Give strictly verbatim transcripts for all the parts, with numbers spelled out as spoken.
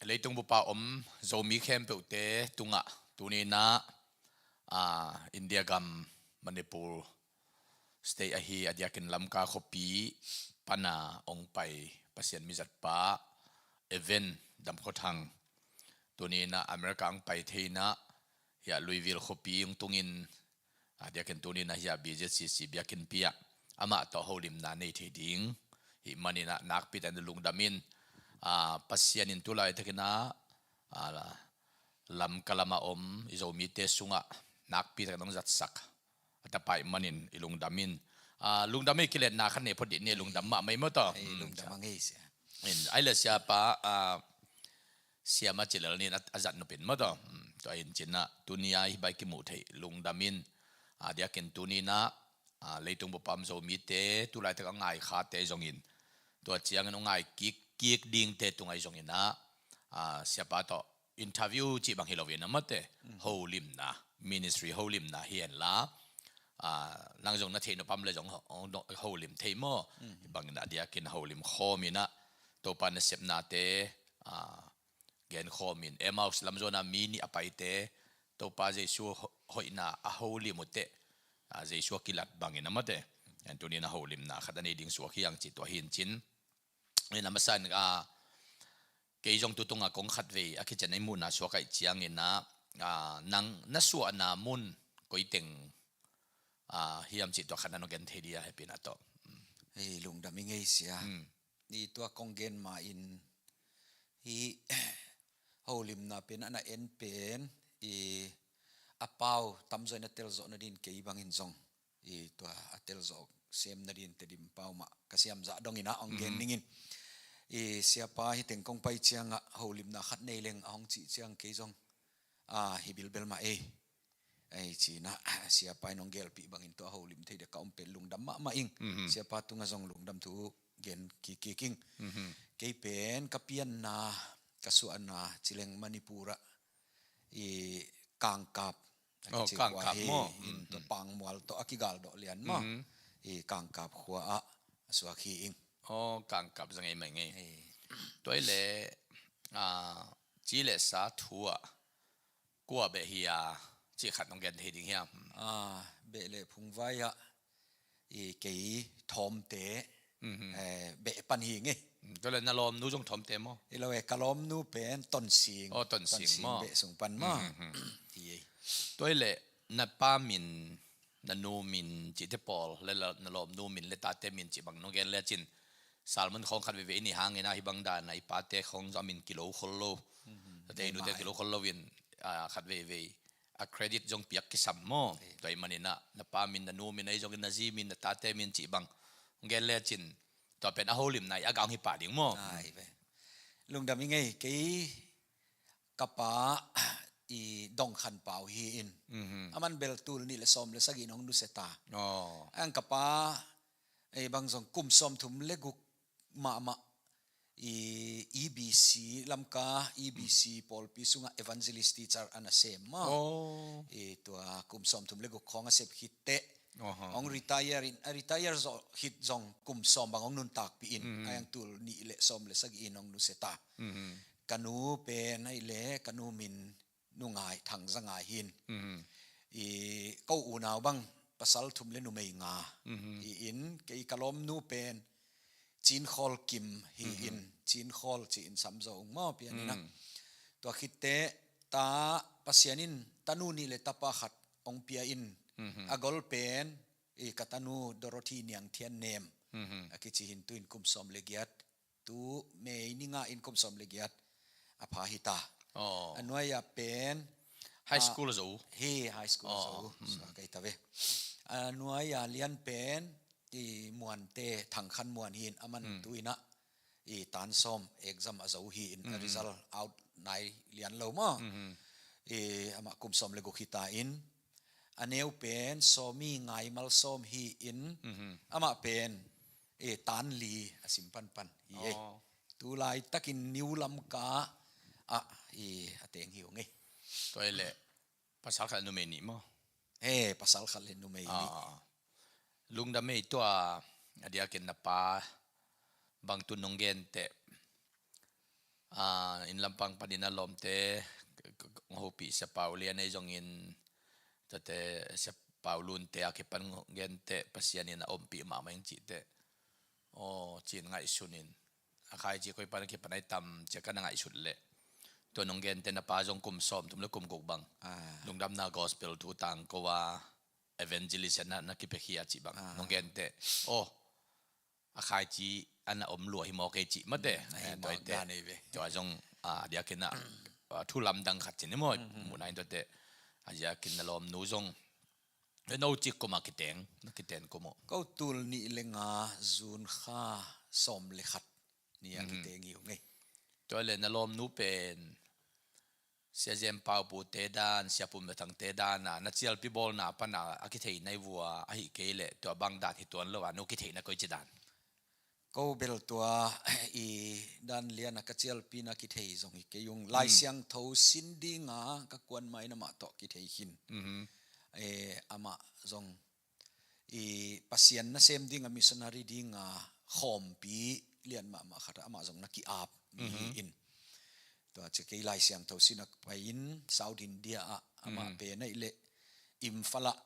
Leitung bupa om Zomi khempeuhte tungah tuni-in ah, ah, India gam Manipur state ahi a diakin Lamka khuapi pana hong pai Pasian mizatpa Evan Dam Khua Thang, tuni-in ah America hong pai thei-in ah, hiah Louisville khuapi hong tungin, a diakin tuni-in ah hiah B Z C C biakinnpi ah amah tawh holimna nei thei ding hih manin ah nakpi takin lungdam in, ah, Pasian in tulaitakin ah, ah, Lamka lamah om i Zomite sungah nakpi takin hong zatsak a tapa ahih manin i lungdam in, ah, lungdam ei, kiletna khat nei phot dih ni, lungdam mahmah ei maw taw. Ei, lungdam a ngei sia. In, ai le siapa, ah, siama cilel nin a, a zat nopin maw taw. Hmm, tua in cin ah tuni-a hih bai kimuh theih lungdam in, a diakin tuni-in ah, ah, leitung bupa om Zomite tulaitak a ngaikhate zongin, tua ciangin hong ngai kik, kik dingte tungah zongin ah, ah, siapa tawh interview cih bang hi loin a mate, holimna, ministry holimna hi henla, ah, nang zong na theih nop om le zong ho, ho, holim thei maw? Bangin a diakin holim khawm in ah Topa nasepnate, ah, gen khawm in, Emmaus lamzuan a mi nih a paite Topa Jesu ho, hoihna a holim uh teh, ah, Jesu a kilat bangin a mate, en tuni-in ah holimna khat a nei ding suak hi hang cih tua hi in cin. Ina masa in, ah, kei zong tu tungah kong khatvei a kician a i muhna suak ahih ciangin ah, ah, nang na suahna mun koi teng, ah, hiam cih tua khat na nong gen thei dia, hehpihna tawh. Ei, lungdam i ngei sia. Hmm. I tua kong gen ma in, i holimna pen a na en pen, i a pau tamzaw in a telzawh nadin kei bangin zong, i tua a telzawh sem nadin Tedim pau mah ka siamzah dongin ah hong gen dingin. I siapa hih teng kong pai ciangah holimna khat nei leng a hong cih ciang kei zong, ah, hi bilbel mah ei. Ei, ci-in ah siapa in hong gelpih bangin tua holim thei dia ka om pen lungdam mahmah ing. Siapa tungah zong lungdam thu gen kik kik ing. Kei pen ka pianna, ka suahna ci leng Manipur ah i Kangkap a kici khua hi in, tua Pangmual tawh a kigaldawh lian maw, i Kangkap khua ah a suak hi ing. Aw, Kangkap zang ei mai ngei. Ei. Tua hi leh, ah, ci le sa thu ah kua beh hi a, cih khat nong gen thei ding hiam? Ah, beh le phungvai ah i kei Thawmte, eh, beh pan hi ngei. Tua le na lawmnu zong Thawmte maw? I lo e, ka lawmnu pen Tonsing. Aw, Tonsing maw? Beh sung pan maw? Hi ei. Tua hi leh na pa min, na nu min cihte pawl le la, na lawmnu min le tate min cih bang nong gen le cin, sermon khawng khat veivei i neih hangin ah hih bang dan a i pate khawng zong a min kilo khol lo. Tate i nute kilo khol lo in, ah, khat veivei a credit zong piak kisam maw? Tua ahih manin ah na pa min, na nu min, ahi zongin na zi min, na tate min cih bang hong gen le cin, tua pen a holimna i a gang hi pah ding maw? Ai ve. Lungdam i ngei, kei ka pa i Dong Khan Pau hi in. Aman bel tul nih le sawm le sagih in hong nusia ta. Aw. Ang ka pa, eh, bang zong kum sawmthum le guk mahmah i E B C, Lamka E B C pawlpi sungah evangelist teacher a na sem maw? Aw. I tua kum sawmthum le guk khawng a sep khit teh. Hong retire in, a retire zawh khit zong kum sawm bang hong nuntakpih in, a yang tul nih le sawm le sagih in hong nusia ta. Ka nu pen ahih leh, ka nu min Nu Ngai, Thang Za Ngai hi in. I ko unau bang pasal thum le numei nga hi in, kei ka lawmnu pen Cin Khawl Kim hi in, Cin Khawl ci-in sam zo ung maw, pian in ah. Tua khit teh ta, Pasian in tanu nih le tapa khat hong pia in, a gol pen i ka tanu Dorothy Niang Thian Nem a kici hi in, tu in kum sawm le giat, tu May ni nga in kum sawm le giat a pha hi ta. Aw. A nuai-a pen, high school a zo. Hi, high school a zo. Sa kai ta ve. A nuai-a lian pen i Muante, Thang Khan Muan hi in, aman tu in ah i tan sawm exam a zo hi in, a result out nai lian lo maw. I amah kum sawm le guk hi ta in, a neu pen Sawmi Ngai Mal Sawm hi in, amah pen i tan li a sim panpan hi ei. Aw. Tu laitakin New Lamka ah i a teng hi ung ei. Tua hi leh pasal khat le numei nih maw? He, pasal khat le numei nih. Lungdam ei. Tua a diakin na pa bang tu nong gen teh, ah, inn lampang panin a lawmte, hopih Sia Pau Lian ahi zongin, tuate Sia Pau Lunte a kipan gen teh Pasian in a ompih mahmah ing cih teh, aw, ci-in ngaihsun in, a khaici koi pan a kipan ahi tam ci-a ka na ngaihsut leh, tua nong gen teh na pa zong kum sawmthum le kum guk bang, ah, lungdamna gospel thu tangko a evangelist na, na kipiakhia cih bang, ah, nong gen teh, aw, a khaici a na om lua hi maw kei cih mate. Mm, a hi, eh, mawk tua dan ei ve. Tua zong, ah, a diakin ah, ah, thu lamdang khat ci ni maw, mm-hmm, muhna in tuate. A diakin na lawmnu zong, eh, no cik kum a kiteng, na kiteng kum uh? Ko tul nih le nga June kha sawm le khat ni a, mm-hmm, kiteng hi uh ngei. Tua le na lawmnu pen Sia Jem Pau Pute dan, Sia Pum Ve Thangte dan a, na cialpi bawlna pan a, a kithei na hi vua, ahih kei leh tua bang dan hi tuan lo a, no kitheihna koici dan? Ko bel tua i dan lian a ka cialpina kithei zong hi kei ung. Lai, mm, Siangtho sin dinga ka kuan mai in amah tawh kithei khin. Mhm. Eh, amah zong i Pasian nasem ding a missionary ding a khawmpi lian mahmah khat ah amah zong na ki-ap mi, mhm, hi in. Tua ci kei Lai Siangtho sin a pai in South India ah amah, mhm, pen ahih leh Imphal ah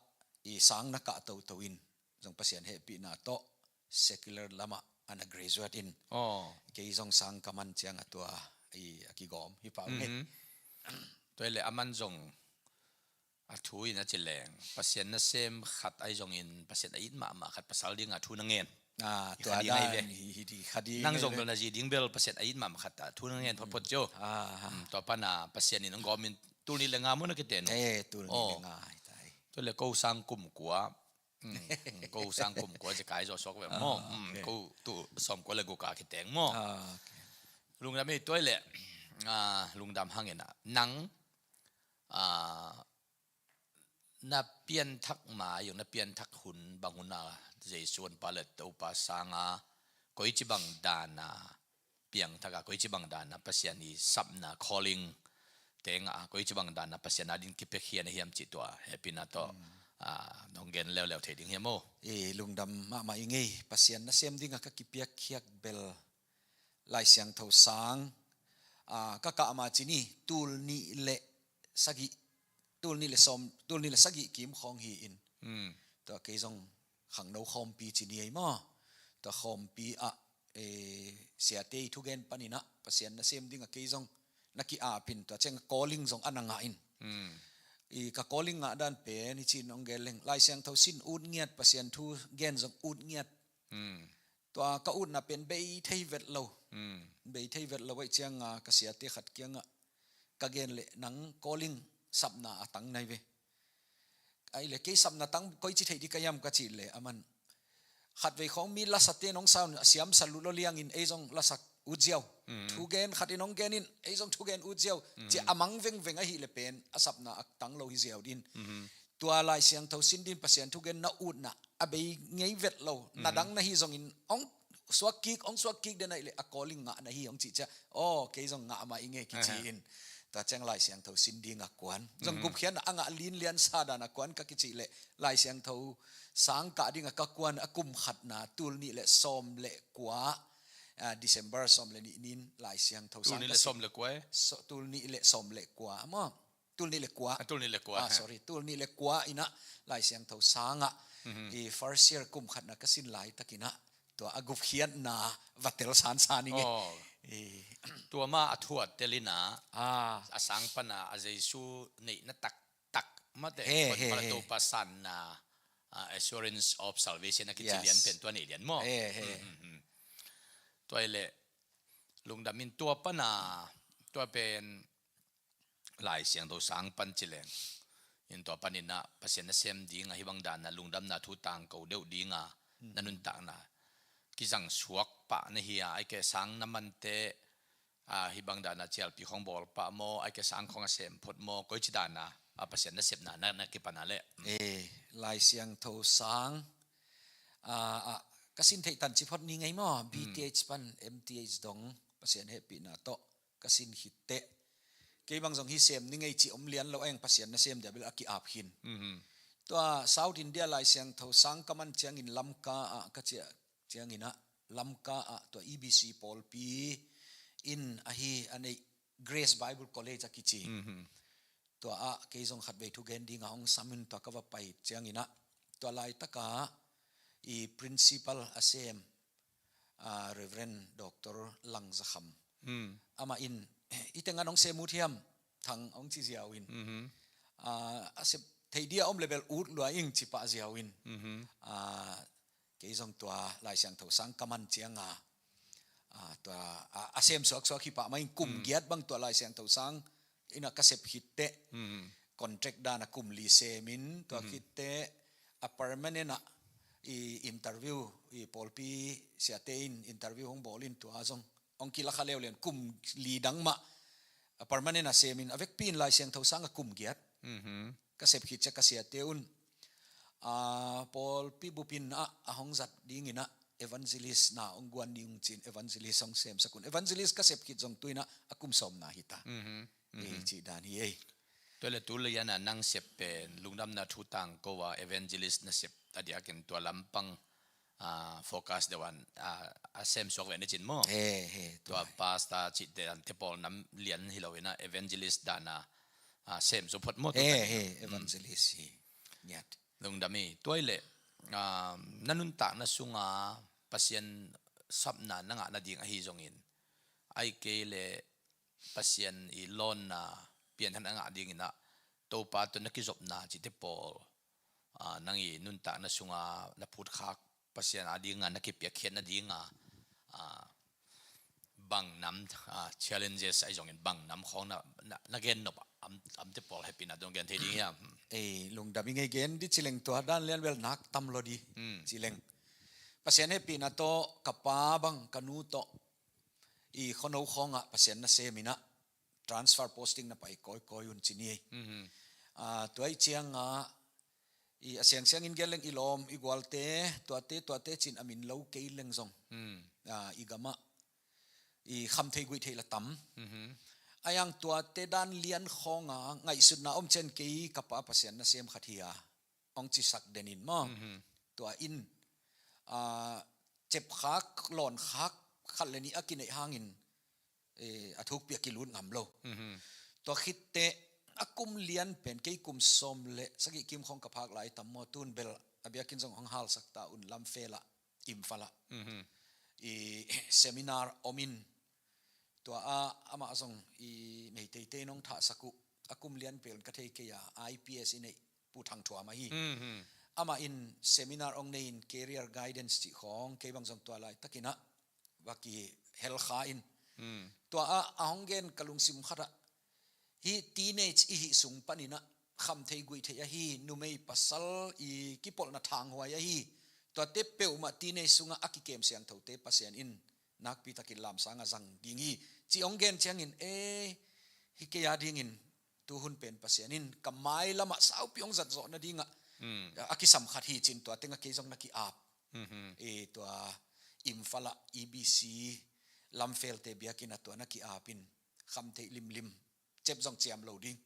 i sang na kah toto in zong Pasian hehpihna tawh secular lamah a na graduate in. Aw. Kei zong sang ka man ciang a tua i a kigawm hi pah ung ei. Mhm. Tua hi leh aman zong a thu in a ci leng, Pasian nasem khat ahi zongin, Pasian a it mahmah khat pasal dinga thu na ngen. Ah, hi tua kha ding ahi ve. Hi, hi, hi kha ding ahi ve. Nang zong bel na zi ding bel Pasian a it mahmah khat a thu na ngen photphot cio. Ah, ah. Hmm, tua pana Pasian in hong gawm in tul nih le nga maw na kiten uh? Eh, tul nih le nga hi tai. Tua le ko sang kum kua. Hmm, hmm, ko sang kum kua zi kai zaw suak ve maw? Ah, hmm, okay. Ko tu sawm kua le guk a kiteng maw? Ah, okay. Lungdam ei, tua hi leh, ah, lungdam hang in a. Nang, ah, na pianthak ma, zong na pianthak hun bang hun a Jesu honpa le Topa sanga koici bang dan a piangthak a, koici bang dan a Pasian i sapna calling teng a, koici bang dan a Pasian a din kipiakhia na hiam cih tua hehpihna tawh, hmm, ah, nong gen leuleu thei ding hiam aw? Eh, lungdam mahmah i ngei, Pasian nasem ding a ka kipiakkhiat bel Lai Siangtho sang, ah, ka kah ma ci ni, tul nih le sagih, tul nih le sawm, tul nih le sagih kim khawng hi in. Hmm. Tua kei zong khangno khawmpi ci ni ei maw? Tua khawmpi ah, eh, siate i thugen panin ah Pasian nasem ding a kei zong na ki-ap in, tua ciang calling zong a na ngah in. Hmm. I ka calling ngah dan pen hi ci-in hong gen leng, Lai Siangtho sin ut ngiat, Pasian thu gen zong ut ngiat. Hmm. Tua ka utna pen bei thei vet lo. Hmm. Bei thei vet lo ahih cianga ka siate khat kiangah ka gen leh, nang calling sapna a tang na hi ve. Ahih leh kei sapna tang koici theih ding ka hiam ka cih leh, aman khatvei khawng mi lasate nong sa un a siamsa lut lo liangin ei zong lasa ut ziau. Hmm. Thugen khat in hong gen in ei zong thugen ut ziau. Hmm. Ci a mang vengveng ahih leh pen a sapna a tang lo hi ziau din. Hmm. Tua Lai Siangtho sin din Pasian thugen na utna a bei ngei vet lo, na, mhm, dang na hi zongin hong suak kik, hong suak kik den ahih leh a calling ngah na hi hong cih ciang, aw, kei zong ngah mah i ngei kici, aha, in. Tua ciang Lai Siangtho sin ding a kuan. Zong, mhm, gupkhiatna a ngah linlian sa dan a kuan ka kicih leh Lai Siangtho sang kah ding a ka kuan a kum khatna tul nih le sawm le kua, ah, December sawm le nih nin Lai Siangtho sang ka sin. Tul nih le sawm le kua, eh? So, tul nih le sawm le kua maw? Tul nih le kua. Ah, tul nih le kua, ah, ha, sorry, tul nih le kua in ah Lai Siangtho sang ah, mhm, i first year kum khatna ka sin laitakin ah tua a gupkhiatna va tel sansan i ngei. Aw. I. Tua ma a thu a tel in ah, ah, a sang pan a, a Jesu neihna taktak mate, he, he, he, Topa sanna, ah, assurance of salvation a kici, yes, lian pen tua neih lian maw? He, he. Hmm, hmm, hmm. Tua hi leh lungdam in, tua pan a, tua pen Lai Siangtho sang pan ci leng, in tua panin ah Pasian nasem ding a hih bang dan a lungdamna thu tangko deuh ding a, hmm, na nuntakna kizang suak pah na hi a, ahih kei leh sang na man teh, ah, hih bang dan a cialpi khawng bawl pah maw, ahih kei leh sang khawng a sem phot maw, koici dan a, ah, Pasian nasepna na, na kipan a leh? Hmm. Eh, Lai Siangtho sang, ah, ah, ka sin theih tan ci phot ni ngei maw? Hmm. B Th pan M Th dong Pasian hehpihna tawh ka sin khit teh, kei bang zong hih sem ni ngei cih om lian lo, a eng Pasian nasem dia bel a ki-ap khin. Mhm. Tua South India Lai Siangtho sang ka man ciangin Lamka ah ka ciah ciangin ah, Lamka ah tua E B C pawlpi in ahi a neih Grace Bible College a kici. Tua ah kei zong khatvei thugen ding a hong sam in tua ka va pai ciangin ah, tua laitaka i principal a sem, ah, Reverend Doctor Lang Za Kham. Amah in, "I teng an hong sem ut hiam, Thang?" hong ci ziau in. Ah, a sep thei dia om le bel ut lua ing ci pah ziau in. Ah, kei zong tua Lai Siangtho sang ka man cianga, ah, tua, ah, a sem suaksuak hi pah mah in kum giat bang tua Lai Siangtho sang ina ka sep khit teh, contract dan a kum li sem in, tua khit teh a permanent ah i interview, i pawlpi siate in interview hong bawl in, tua zong hong kila kha leuleu in kum li dang mah a permanent a sem in, a vekpi in Lai Siangtho sang a kum giat ka sep khit ciang ka siate un, ah, pawlpi bup in ah, a hong zat dingin ah evangelist na hong guan ding ung ci-in evangelist hong semsak un. Evangelist ka sep khit zong tu-in ah a kum sawmna hi ta. Eh, cih dan hi ei. Tua le tu le yan a nang sep pen lungdamna thu tangko a evangelist na sep a diakin tua lampang, ah, focus deuh an, ah, a sem suak ve na cin maw? He, he, tua pastor cih te an te pawl nam lian hi lo in ah evangelist dan a, ah, sem suak phot maw tua takin? He, he, evangelist hi ngiat. Lungdam hi. Tua i le, ah, na nuntakna sunga Pasian sapna na ngah nading ahi zongin, ai kei le Pasian i lawnna pianthak na ngah dingin ah Topa tawh na kizopna cihte pawl, ah, nang i nuntakna sunga na phutkhak Pasian a dinga na kipiakkhiat nadinga, ah, bang nam, ah, challenges ahi zongin bang nam khawng na, na, na gen nop am, amte pawl hehpihna tawh gen thei ding hiam? Ei, lungdam i ngei gen di ci leng tua dan lian bel nak tam lo di ci leng. Pasian hehpihna tawh ka pa bang ka nu tawh i khuano khawngah Pasian nasem in ah transfer posting na pai kawikawi un ci ni ei. Ah, tua i ciangah i a siangsiangin gen leng i lawm i gualte, tuate, tuate cin a min lo kei leng zong, ah, i gamah i kham thei guih thei la tam. A yang tuate dan lian khawnga ngaihsutna om ciang kei ka pa Pasian nasem khat hi a, hong cisak den in maw. Tua in, ah, cepkhak lawnkhak khat le nih a kineih hangin, eh, a thukpi a kilut ngam lo. Tua khit teh a kum lian pen kei kum sawm le sagih kim khawng ka phak lai tam maw, tun bel a biakinn zong hong halsak ta un, Lamfel ah, Imphal ah i seminar om in, tua ah amah zong i Meiteite in hong thahsak uh, a kum lian pen ka thei kei a, I P S i neih Pu Thang Thuam ahi. Amah in seminar hong nei in career guidance cih khawng, kei bang zong tua laitakin ah va kihel kha in. Tua ah a hong gen ka lungsim khat ah, hih teenage i hih sung panin ah kham thei guih thei ahi, numei pasal i kipolhna thanghuai ahi, tuate peuhmah teenage sungah a kikem siangthote Pasian in nakpi takin lamsang a zang ding hi, ci hong gen ciangin, eh, hi kei a dingin tu hun pen Pasian in ka mai lamah saupi hong zat zawh nadingah a kisam khat hi cin tua tengah kei zong na ki-ap. Eh, tua Imphal ah E B C Lamfelte biakinn ah tua na ki-ap in kham theih limlim, cep zong ciam lo ding.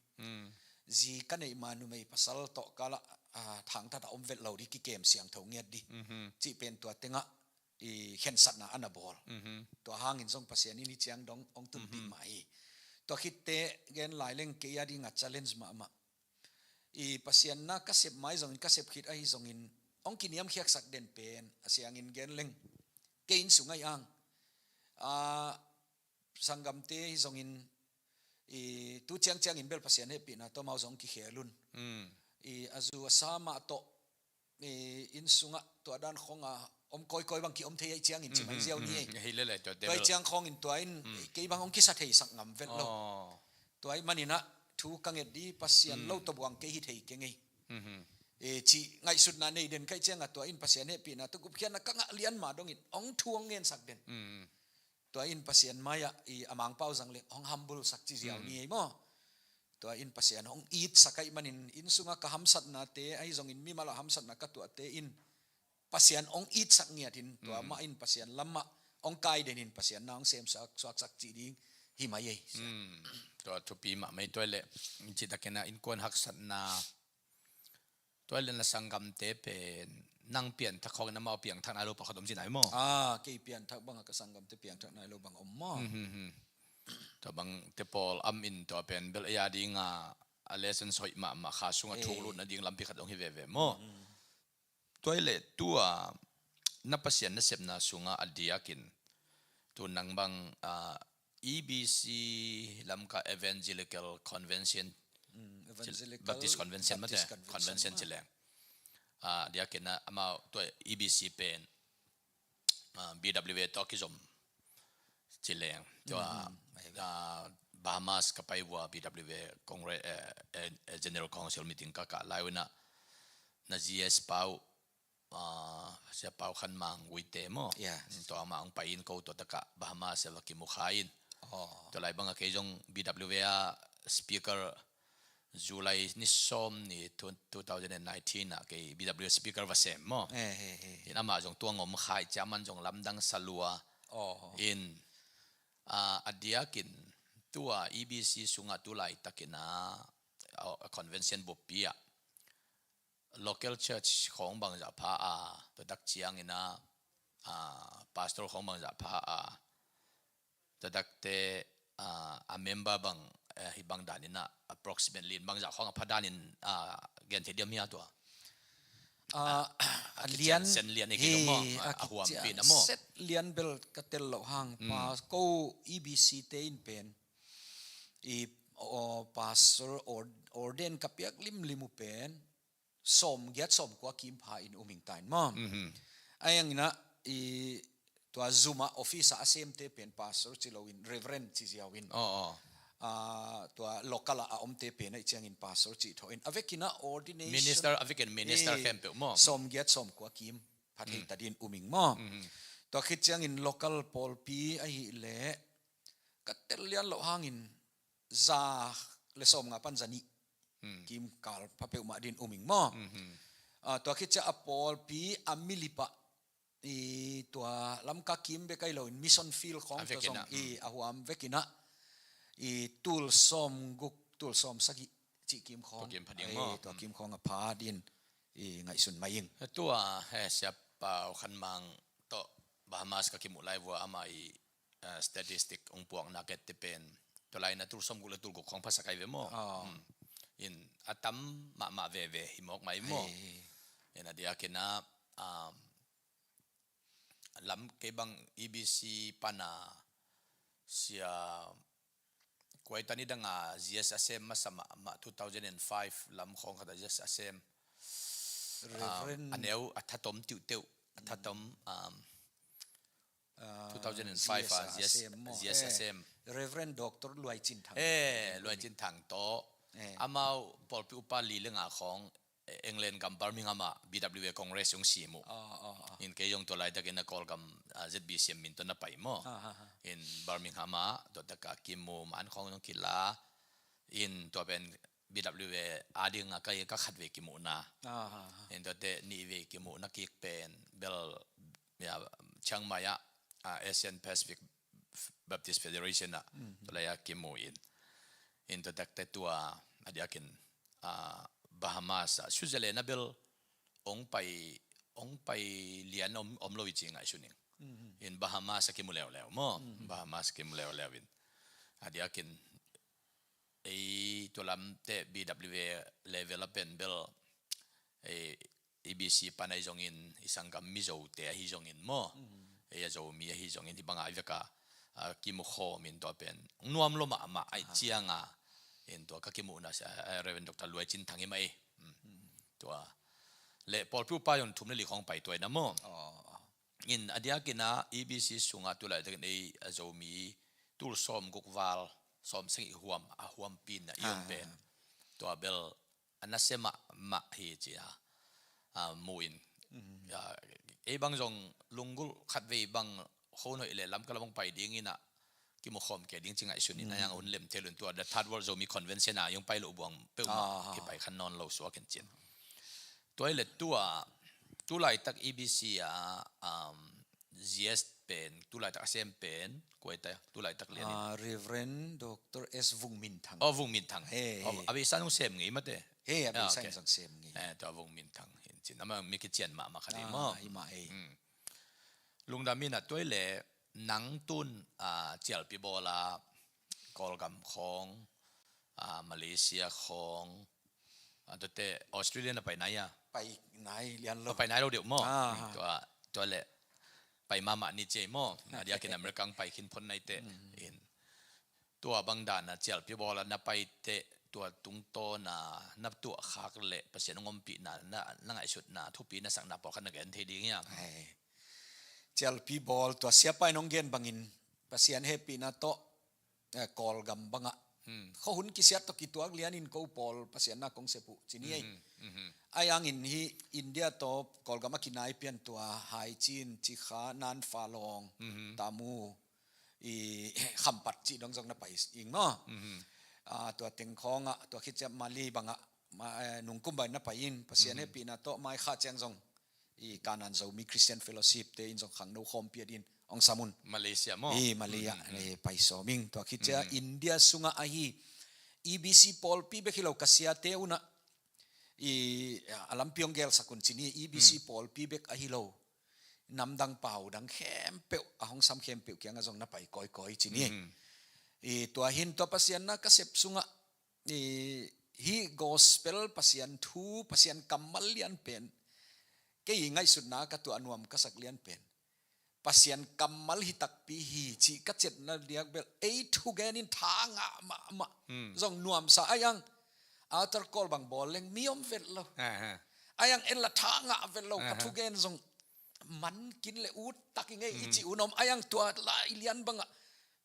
Zi ka neih ma numei pasal tawh kal ah, ah, thangtat a om vet lo ding, kikem siangtho ngiat ding. Cih pen tua tengah i khensatna a na bawl. Tua hangin zong Pasian in hih ciang dong hong tunpih mah hi. Tua khit teh gen lai leng kei a dingah challenge mahmah. I Pasian na ka sep mai zongin, ka sep khit ahi zongin, hong kiniamkhiatsak den pen a siangin gen leng kei inn sung ahi ang. Ah, sanggamte hi zongin, i tu ciangciangin bel Pasian hehpihna tawh amau zong kikhel un. I a zu a sa mah tawh, i inn sungah tua dan khawnga om kawikawi bang kiom thei ahih ciangin ci mai ziau ni ei. Tua ahih ciang khawngin tua in kei bang hong kisa theisak ngam vet lo. Tua ahih manin ah thu ka nget ding, Pasian lo tawh buang kei hi thei keng ei. Eh, cih ngaihsutna nei den ka hih ciangah tua in Pasian hehpihna tawh gupkhiatna ka ngah lian mah dongin hong thu hong ngensak den. Tua in Pasian mai-ah i a Mangpau zang leng hong humble sak ci ziau ni ei maw. Tua in Pasian hong itsak ahih manin inn sungah ka hamsatnate ahi zongin mimal ah hamsatna ka tuahte in Pasian hong itsak ngiatin tua mah in Pasian lamah hong kai denin Pasian na hong semsak suaksak cih ding hi mai ei. Tua thupi mahmah ei. Tua leh citakin a innkuan haksatna, tua leh na sanggamte pen nang pianthak khawngin amau piangthak nai lo pakhat om ci nai maw? Ah, kei pianthak bangah ka sanggamte piangthak nai lo bang om maw? Tua bang te pawl am in tua pen bel ei a ding a, a lessons hoih mahmah kha sungah thuk lut nading lampi khat hong hi veve maw? Tua hi leh tua na Pasian nasepna sungah a diakin tu nang bang, ah, E B C Lamka Evangelical Convention, Evangelical Baptist Convention mate, Baptist Convention Convention mate. Ci leng. Ah, a diakin a amau tua E B C pen, ah, B W A tawh kizom ci leng. Tua, ah, Bahamas ka pai vua B W A Congress, eh, eh, eh, General Council meeting ka kah lai una na G S Pau, ah, Sia Pau Khan Mang Guite maw? Tua amah hong pai in ko tua takah Bahamas a va kimu kha in. Tua lai bangah kei zong B W A speaker July ni sawm ni two, two thousand and nineteen ah kei B W A speaker va sem maw? In amah zong tua ngom khai cia man zong lamdang salua. In, ah, a diakin tua E B C sungah tu laitakin a, a convention buppi ah local church khawng bangzah pha a, tua tak ciangin a, a, pastor khawng bangzah pha a, tua takte, a, a member bang, eh, hi bang danin a, approximately in bangzah khawng a pha danin, a, gen thei diam hia tua? A, a lian sen lian i kei maw? A huampi na maw? Set lian bel ka tel loh hang pa ko E B C te in pen i, o, pastor or-, ordain ka piak limlim uh pen sawm giat sawm kua kim pha in um ing ta in maw? A yang ina i tua Zoom ah office ah a semte pen pastor ci lo in Reverend ci ziau in. Tua local ah a omte pen a i ciangin pastor ci tho in a vekin a ordination minister a vekin minister khempeuh maw? Sawm giat sawm kua kim pha thei ta din um ing maw? Tua khit ciangin local pawlpi ahi leh ka tel lian loh hangin za le sawm nga pan za nih kim kal pha peuhmah din um ing maw? A, tua khit ciah a pawlpi a milipah i tua Lamka kim bek ahi lo in mission field khawng tua zong i a huam vekin a i tul sawm guk tul sawm sagih cih kim khawng tua kim khawng a pha din i ngaihsun mai ing. Tua he Sia Pau Khan Mang tawh Bahamas ka kimuh lai vua ama i, eh, statistic hong puakna kette pen tua lai na tul sawm guk le tul guk khawng phasak ai ve maw? In a tam mahmah veve hi mawk mai maw? In a diakin a, um, lam kei bang E B C pana sia kuaita ni danga G S a sem masa mah, mah two thousand and five lam khawng khata G S a sem. Reverend a neu a thatom tiuhteuh a thatom, um, two thousand and five a G S a sem. Reverend Doctor Luai Cin Thang. Eh, Luai Cin Thang tawh amau pawlpi upa li le nga khawng England gam Birmingham ah B W A Congress hong sim uh. In kei zong tua laitakin a Kawlgam, ah, Z B C M min tawh na pai maw? In Birmingham ah tua taka kimu man khawng zong kila. In tua pen B W A a ding a ka, ka khat vei kimuhna. In tuate nih vei kimuhna kik pen bel, ya, Chiang Mai ah, ah, Asian Pacific Baptist Federation ah, tua lai a kimu in. In tua takte tua a diakin, ah, Bahamas ah, Switzerland ah bel ong pai, ong pai lian om, om lo i ci ngaihsun ing. In Bahamas ah kimu leuleu maw? Bahamas kimu leuleu in. A diakin ei tua lamte B W A level a pen bel, ei, E B C pan ahi zongin, i sanggam Mizote ahi zongin maw? Ei a Zomi ahi zongin, hi banga i veka, a, kimukhawm in tua pen nuam lo mahmah ahi cianga. In tua ka kimuhna sia, a, Reverend Doctor Luai Cin Thang hi mah ei. Tua le pawlpi upa zong thum le li khawng pai tua ina maw? In a diakin a E B C sunga tu laitakin ei a Zomi tul sawm guk val, sawm sagih huam, a huampi na i om pen tua bel a nasia mahmah hi ci a, a, mu in. Ya, ei bang zong lunggulh khat vei bang khon hoih le lam ka lam hong pai ding ina kimukhawm kei ding ci ngaihsun in a yang hun lem thei lo in tua The Third World Zomi Convention a hong pai loh buang peuhmah kipai khan nawn lo suak in cin. Tua hi le tua, tu laitak E B C a, um, G S pen, tu laitak a sem pen, kuaita, tu laitak lian in. Ah, Reverend Doctor S Vung Min Thang. Oh, Vung Min Thang. He, oh, he. A beisan hong sem ngei mate. He, a beisan zong sem ngei. Eh, tua Vung Min Thang. Hin cin, ama mi kician mahmah kha ding maw? Hi mah ei. Lungdam ina tua hi le nang tun, ah, cialpi bawl a, Kawlgam khawng, ah, Malaysia khawng, ah, tuate Australia na pai nai a? Pai nai lian lo. Pai nai lo deuh maw? Ah. Tua, tua le pai mahmah ni ciai maw? A diakin America pai khin phon naite. Mm. In. Tua bang dana cialpi bawl a na paite, tua tungtawna na tuah khak le Pasian hong ompihna, na, na ngaihsutna, thupi na sakna pawlkhat na gen thei ding hiam? Ai. Cialpi bawl tua siapa in hong gen bangin Pasian hehpihna tawh, eh, Kawlgam bangah. Hmm. Khuahun kisiat tawh kituak lianin ko pawl Pasian na kong sep uh ci ni ei. Mhm, mhm. Ai angin hi India tawh Kawlgam a kinai pian tua Haicin, Cikha, Nanfalong, mhm, Tamu, i Khampat cih dong zong na pai ing maw. Mhm. Ah, tua teng khawngah, tua khit ciah Mali bangah, ma, eh, nungkum bangin na pai in, Pasian, mhm, hehpihna tawh mai kha ciang zong i Kanan Zomi Christian Fellowship te in zong khangno khawmpi a din hong sam un. Malaysia maw? I Malaysia, mhm, mhm, eh, pai sawm ing. Tua khit ciah, mhm, India sungah ahi, E B C pawlpi bek hi lo ka siate unah, i, a lampi hong gelsak un ci ni, E B C, mm, pawlpi bek ahi lo. Namdang pau dang khempeuh, a hong sam khempeuh kiangah zong na pai kawikawi ci ni. Mm. I tua hin tua Pasian na ka sep sungah, i, hi gospel Pasian thu, Pasian kammal lian pen. Kei ngaihsutna ka tuah nuam ka sak lian pen. Pasian kammal hi takpi hi cih ka cetna diak bel. Ei thugen in tha ngah mahmah. Hmm. Zong nuamsa ai ang. Altar call bang bawl leng mi om vet lo. Aha. Ai ang en la tha ngah vet lo. Ka, aha, thugen zong man kin le ut tak i ngei i, mhm, cih un om. Ai ang tua la i lian bangah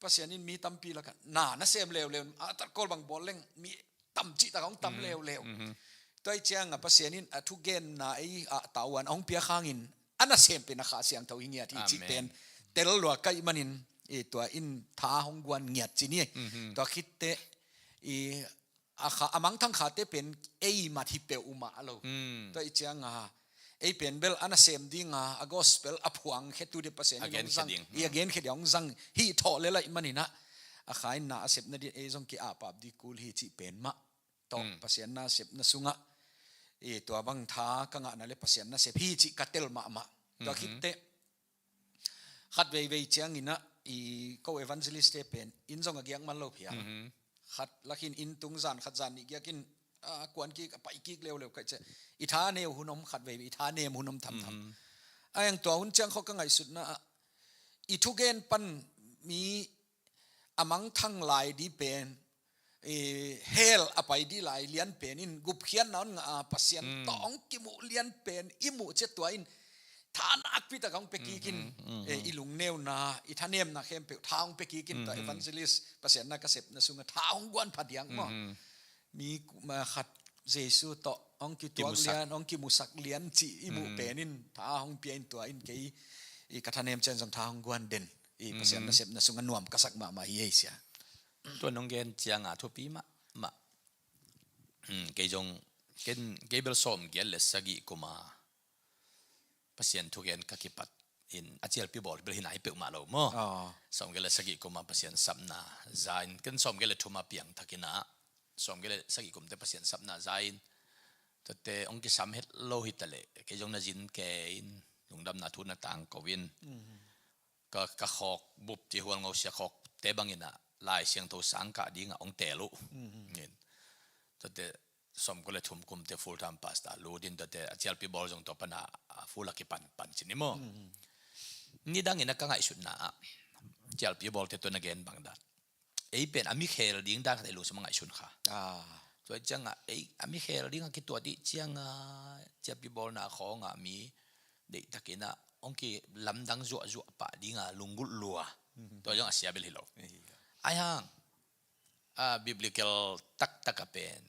Pasian in mi tampi lakah na, na sem leuleu. Altar call bang bawl leng mi tam cih tak hong tam, mhm, leuleu. Mhm. Tua i ciangah Pasian in a thugenna ei a tauan hong piak hangin a nasem pen a Kha Siangtho hi ngiat hi cih, amen, pen tel lua ka hih manin, i tua in tha hong guan ngiat ci ni. Mhm. Tua khitteh i a kha, a mangthang khate pen ei mat hi peuhmah lo. Mm. Tua i ciangah ei pen bel a nasem dinga, a gospel a phuang khetu dih Pasian in hong zang, a genkhia ding, i a, mm, genkhia ding hong zang hi thawh le laih maninah a Kha in na a sepna dih ei zong ki-apap dih kul hi cih pen mah. Tawh, mm, Pasian na sepna sungah i tua bang tha ka ngahna le Pasian na sep hi cih ka tel mahmah. Tua, mhm, khitteh khat veivei cianginah i ko evangelist te pen in zong a giak man lo phial. Mhm. Khat lakhin in tung zan khat zan nih giakin, ah, kuan kik, a pai kik leuleu kaih ciah. I tha neu hun om khat veivei, i tha nem hun om thamtham. Mhm. Ai ang tua hun ciang khawh ka ngaihsutna ah i thugen pan mi a mangthang lai dih pen, i hell a pai dih lai lian pen in gupkhiatna hong ngah a, Pasian, mm, tawh hong kimuh lian pen i muh ciat tua in tha nakpi tak hong pia kik in, mhm, mhm, eh, i lungneuna, i thanemna khempeuh tha hong pia kik in, tua, mhm, evangelist Pasian na ka sepna sungah tha hong guan pha diak maw. Mhm. Mi ku-, ma khat Jesu tawh hong kituak, kimusak lian, hong kimusak lian cih i muh, mm, pen in tha hong pia in tua in kei i ka thanem ciang zong tha hong guan den. I Pasian, mhm, na sepna sungah nuam ka sak mahmah hi ei sia. Tua nong gen ciangah thupi mahmah. Hmm, kei zong, ken, kei bel sawmgiat le sagih kuma Pasian thugen ka kipat in a cialpi bawl bel hi nai peuhmah lo maw. Ah. Sawmgiat le sagih kuma Pasian sapna za in, ken sawmgiat le thuma piangthakinah sawmgiat le sagih kumte Pasian sapna za in, tuate hong kisam het lo hi taleh kei zong na zin ke in, lungdamna thu na tangko in. Mhm. Ka, ka khawk bup ci hual ngo sia khawkte banginah Lai Siangtho sang kah dingah hong teel uh. Mhm. In. Tuate sawmkua le thum kumte full time pastor lut in tuate a cialpi bawl zong tua pana, a, full a kipan pan ci ni maw. Mhm. Nidangin a ka ngaihsutna ah cialpi bawlte tua na gen bang dan ei pen a mi khel ding dan khat ei lungsim a ngaihsun kha. Ah. Tua ciangah ei a mi khel ding a kituat dih ciangah cialpi bawlna khawngah mi deihtakinah hong kilamdang zuahzuah pah dinga lunggulh lua. Mhm. Tua zong a sia bel hi lo. Hi. Ai hang, a, biblical taktak a pen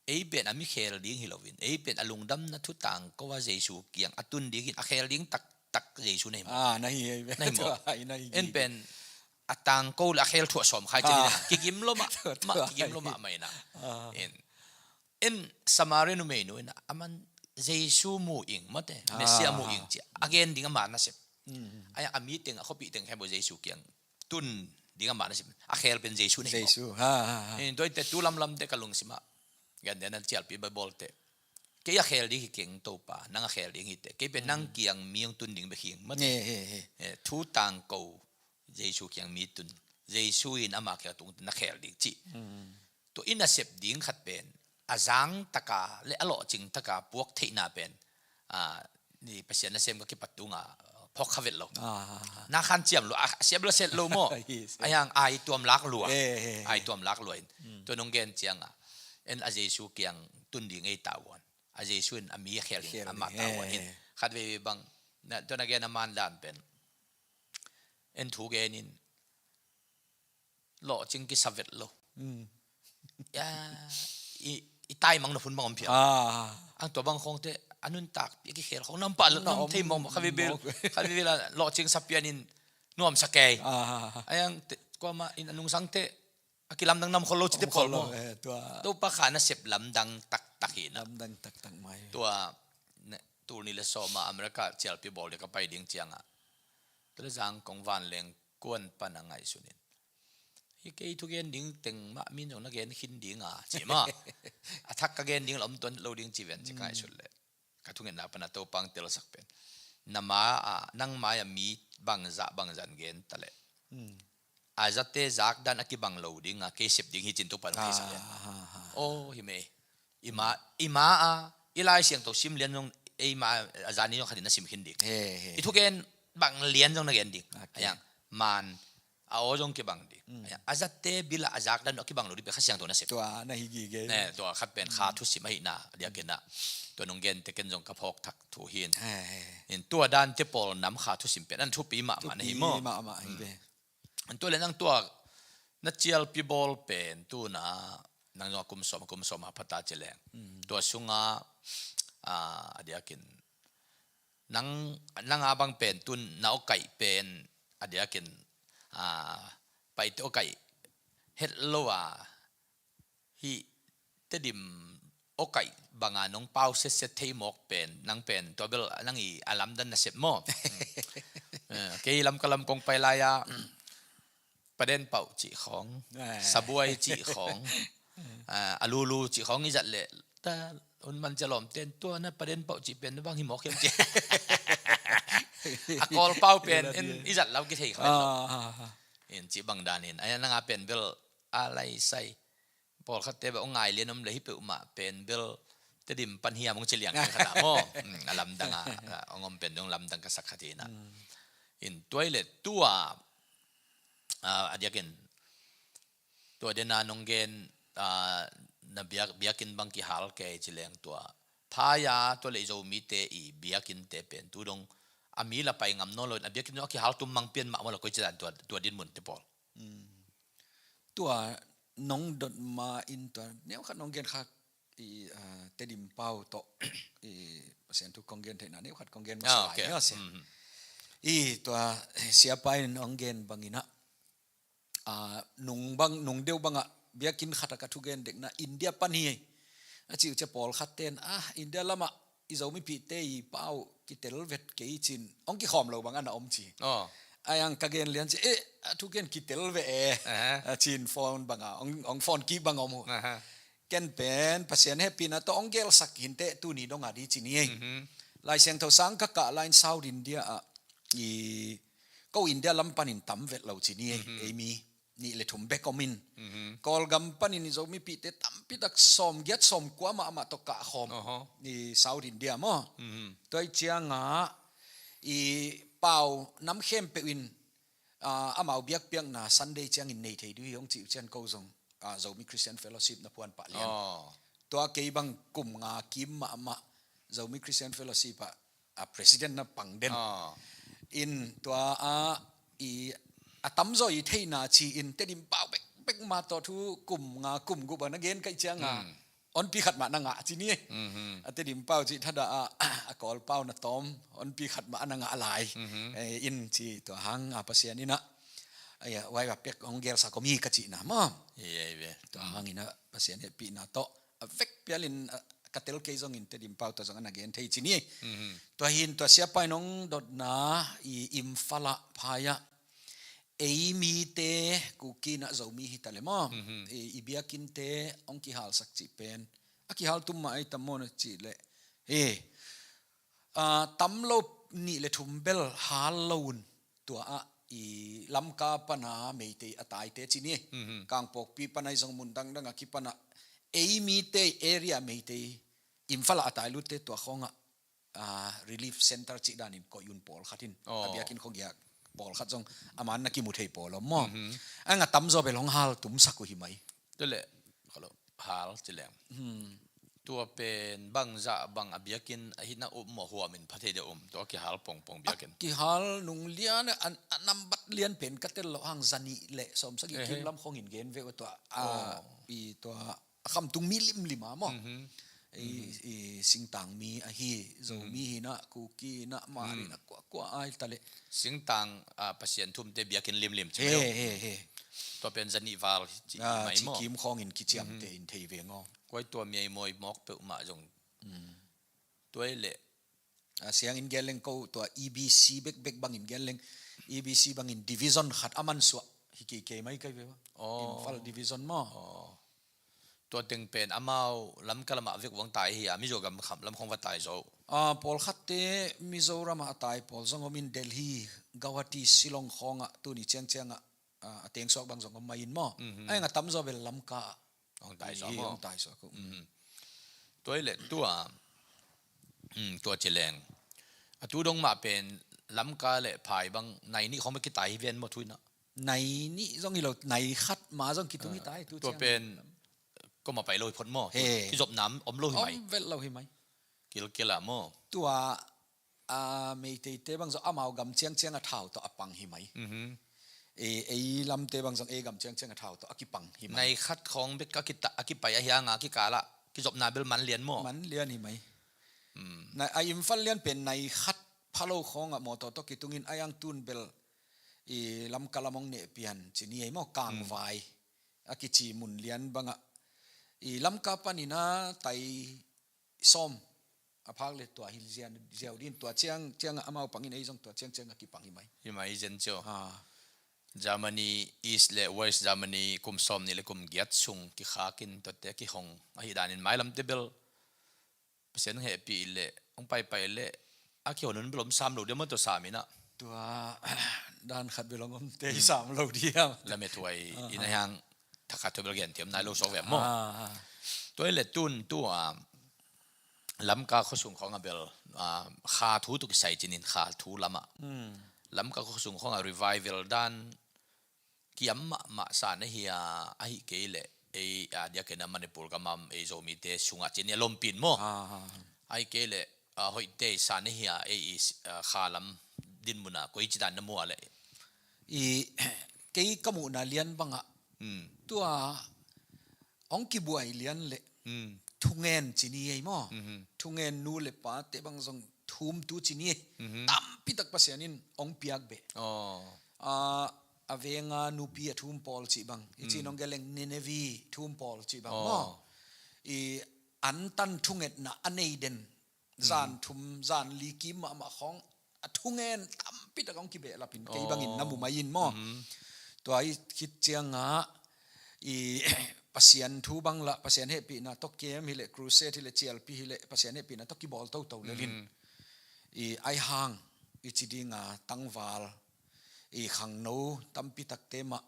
ei pen a mi khel ding hi loin, ei pen a lungdamna thu tangko a Jesu kiang a tun dingin a khel ding taktak Jesu na hi maw? Ah, na hi, na hi maw? Tua hi, na hi. En pen a tangko le a khel thuah sawm khai, ah, ciangin kigim lo mah, tua, mah, tua kigim lo hi. Mah mah inah. Ah. En, en Samaria numeinu inah aman Jesu mu ing mate, ah, Messiah mu ing cia a gen ding ama nasep. Mm. Ai a mi teng, a khuapih teng khempeuh Jesu kiang tun ding ama nasep. A khel pen Jesu na hi maw? Jesu. Ha, ha, ha. En, tuate tu lamlamte ka lungsimah gandena cialpi bawlte kei a khel ding hi keng Topa, nang a khel ding hi teh. Kei pen nang kiang mi hong tun ding bek hi ing mate. He, he, he. Eh, thu tangko Jesu kiang mi tun. Jesu in ama khel tung na khel ding cih. Tua i nasep ding khat pen a zang taka le a lawhcing taka puak theihna pen, a, ni Pasian nasem ka kipat tunga phawk kha vet lo. Na khan ciam lo, a siap lo set lo maw. Ai tuam lak lua. Ai tuam lak lua in. Tua nong gen cianga en a Jesu kiang tun ding ei tavuan. A Jesu in a mi a khel ding ama tavuan in. Khat veve bang, tua na gen a man dan pen en thu gen in lawhcing kisa vet lo. I taimang na phun bang om phial. Ang tua bang khawngte a nuntak pi a kikhel khawng nam pah lo, nam thei mawk mawk. Khat veve la lawhcing sa pian in nuam sa kei. Ai ang kuama in a nungsangte a kilamdang nam khol lo cite pawl maw. Topa kha nasep lamdang taktak hi na. Tua tul nih le sawma America cialpi bawl ding ka pai ding cianga, tua le zang kong vanleng kuan pan a ngaihsun in, hi kei thugen ding teng mah min zong na gen khin dinga ci mah. A thak ka gen ding la om tuan lo ding ci ven ci ka ngaihsun le ka thungetna pana Topa ang telsak pen, na ma a, nang mai a mi bangzah bangzan gen ta le a zate zakdan a kibang lo dinga kei sep ding hi cin Topa nong theisak pen. Aw hi mei. I ma, i ma a, i Lai Siangtho sim lian zong, ei ma a zani zong khatin na sim khin ding. I thugen bang lian zong na gen ding. Ayang man a aw zong kibang ding. Ayang a zate bila a zakdan a kibang lo ding pe Kha Siangtho na sep. Tua na hi gige. Tua khat pen kha thusim ahina diakin a tua nong gen teken zong ka phawk thak thu hin. In tua dante pawl nam kha thusim pen an thupi mahmah na hi maw. Tua le nang tua na cialpi bawl pen tuna nang zong a kum sawm, a kum sawm a phata ci leng tua sunga, a, a diakin nang, nang a bang pen tun na awkaih pen a diakin, a, paite awkaih het lo a hi Tedim awkaih banga nong pau setset thei mawk pen nang pen tua bel nang i a lamdan nasep maw. Kei lam ka lam kong pai lai-a paden pauh cih khawng, sabuai cih khawng, a lulu cih khawng i zat leh ta un man cia lawmten tua na paden pauh cih pen na bang hi mawk hiam cih. A kawl pau pen en i zat lau kithei khawng. In cih bang danin a nanga pen bel a laisai pawlkhatte beh hong ngai lian om le hi peuhmah pen bel Tedim pan hiam hong ci liang khat ah maw. A lamdang a hong om pen dong lamdang ka sak khat hi na. In tuai le tua, a diakin tua dena nong gen, a, na biak, biakinn bang kihal kei ci leng tua phaya tua le i Zomite i biakinnte pen tu dong a mi la pai ngam nawn lo in a biakinn zong a kihal tum mang pian mah maw la koi ci dan tua, tua dinmunte pawl. Tua nong dot ma in tua neukhat nong gen khak i, a, Tedim pau tawh i Pasian thu kong gen theihna neukhat kong gen masa lai. I tua siapa in nong gen bangin ah, a, nung bang, nung deuh bangah biakinn khatah ka thugen dekna India pan hi a ci uh cia pawlkhatten, a, India lamah i Zomipihte i pau kitel vet kei cin hong kikhawm lo bang ana om ci. Ai ang ka gen lian ci, eh, a thugen kitel ve e. A cin phone banga hong, hong phone kih bang om uh. Ken pen Pasian hehpihna tawh hong gelsak hinteh tuni dong a di ci ni ei. Lai Siangtho sang ka kah lain South India ah i ko India lam panin tam vet lo ci ni ei. Ei mi nih le thum bek om in. Kawlgam panin i Zomipihte tampitak sawm giat sawm kua mahmah tawh kah khawm i South India maw. Tua i ciangah i pau nam khempeuh in, a, amau biakpiakna Sunday ciangin nei thei dih hi hong cih uh cian ko zong, a, Zomi Christian Fellowship na phuan pah lian. Tua kei bang kum nga kim mahmah Zomi Christian Fellowship ah a president na pang den. In tua a i a tamzaw i theihna ci in Tedim pau bekbek ma tawh thu kum nga kum gup a na gen kaih cianga onpi khat mah na ngah ci ni. A Tedim pau cih thadah a, a kawl pau na tawm onpi khat mah na ngah lai. In ci tua hang a Pasian in ah, ai a, wai a pek hong gelsak om hi ka cihna maw. Tua hangin ah Pasian hehpihna tawh a vek pialin, a, ka tel kei zongin Tedim pau tua zong a na gen thei ci ni. Tua hin tua siapa in hong dotna i Imphal ah phaya ei mite Kuki in ah Zomi hi ta le maw. I, i biakinnte hong kihalsak cih pen a kihal tum mah ei tam maw na cih leh, e, a, tam lo nih le thum bel hal lo un tua ah i Lamka pana Meitei a taite ci ni. Mhm. Kangpokpi pana i zong mun dangdang a kipana ei mite area Meitei Imphal a tai lutte tua khawngah, ah, relief center cih danin koih un pawlkhat in. Oh. A biakinn khuagiak pawlkhat zong a man na kimu thei pawl om maw? Mhm. A nga tamzaw bel hong hal tumsak uh hi mai. Tua le, hello, hal ci leng. Hmm. Tua pen bangzah bang a biakinn ahi na um maw, huamin pha thei deuh um. Tua kihal pongpong biakinn. A kihal nung lian a, a nambat lian pen ka tel lo hang zanih le sawmsagih kim lam khawngin gen ve uh tua. A, oh, i tua a khamtung mi limlim a maw? Mhm. I, mhm, i singtang mi ahi, Zomi, mhm, hi na, Kuki hi na, Mari, mhm, na, kua, kua ai ta le. Singtang, ah, Pasian thumte biakinn limlim ci mai. He, he, he. Tua pen zanih val ci, ah, mai ci maw? Kim khawngin kiciamte, mhm, in thei ve ngaw. Kua i tua mi ai mawi mawk peuhmah zong. Mm. Tua i le. A siangin gen leng ko tua E B C bekbek bangin gen leng, E B C bangin division khat a mansuah hi kei kei mai kai ve. Oh. Imphal division maw? Oh. Tua teng pen amau Lamka lamah vek uang tai hi a, Mizo gam kham lam khong va tai zo. Ah, pawlkhatte Mizoram ah a tai pawl zong om in, Delhi, Guwahati, Shillong khawngah tuni ciangciangah, ah, a tengsuak bang zong om mai in maw? Mhm. A eng a tamzaw bel Lamka ah. Hong tai zo maw? Hong tai zo ko. Mhm. Tua i le tua, mm, tua ci leng. A tu dong mah pen Lamka le phai bang nai nih khong bek kitai hi ven maw thu in ah? Nai nih zong hi lo, nai khat ma zong kitung hi tai tu ciang. Tua pen koma pai lo hi phot maw? He. Kizopna om lo hi mai. Om vet lo hi mai. Kilkil a maw? Tua, a, Meiteite bang zong amau gam ciangciang a thau tawh a pang hi mai. Mhm. E, ei lamte bang zong ei gam ciangciang a thau tawh a kipang hi mai. Nai khat khawng bek a kita, a kipai ahi hanga kikala kizopna bel man lian maw? Man lian hi mai. Mm. Na, a Imphal lian pen nai khat phalo khawngah mawtaw tawh kitungin a yang tun bel i Lamka lam hong nehpian ci ni ei maw, Kangvai. Mm. A kici mun lian bangah i Lamka panin a tai sawm a phak le tua hi ziau din, tua ciang, ciangah amau pangin ei zong tua ciang, ciangah kipang hi mai. Hi mai zen cio. Ha. Germany, East le West Germany kum sawm nih le kum giat sung kikhakin tuate kihong ahi danin mailamte bel Pasian hong hehpih le hong paipai le a kihon hun bel om sam lo dia maw tua sam in ah. Tua dan khat bel hong omte hi sam lo dia. Lamethuai in a hiang thakhat thu bel genthiam nai lo sawk ve maw? Ah. Tua i le tun tua Lamka khuasung khawngah bel, ah, kha thu tuk kisai cinin kha thu lamah. Hmm. Lamka khuasung khawngah revival dan kiam mahmah sa na hi a, ahi kei leh ei, ah, diakin a Manipur gam a om ei Zomite sungah cinin a lompin maw? Ah, ah. Ahi kei leh, ah, hoihte sa na hi a, ei i, ah, kha lam dinmun ah koici dan na mu a leh? I, kei ka muhna lian bangah, hmm, tua hong kibuai lian leh, hmm, thungen ci ni ei maw? Mhm. Thungen nu le pate bang zong thum tu ci ni ei. Mhm. Tampitak Pasian in hong piak beh. Oh. Ah, a venga nupi a thum pawl cih bang. I cih, hmm, nong geleng Nineveh thum pawl cih bang maw? Oh. I antan thungetna a nei den zan thum, zan li kim mahmah khawng a thungen tampitak hong kibehlapin kei bangin na mu mai in maw? Mhm. Tua i khit ciangah i Pasian thu bang lah, Pasian hehpihna tawh kem hileh, crusade hileh, cialpi hileh, Pasian hehpihna tawh kibawl toto lelin. Mhm. I ai hang i ci dinga tangval i khangno tampitakte mah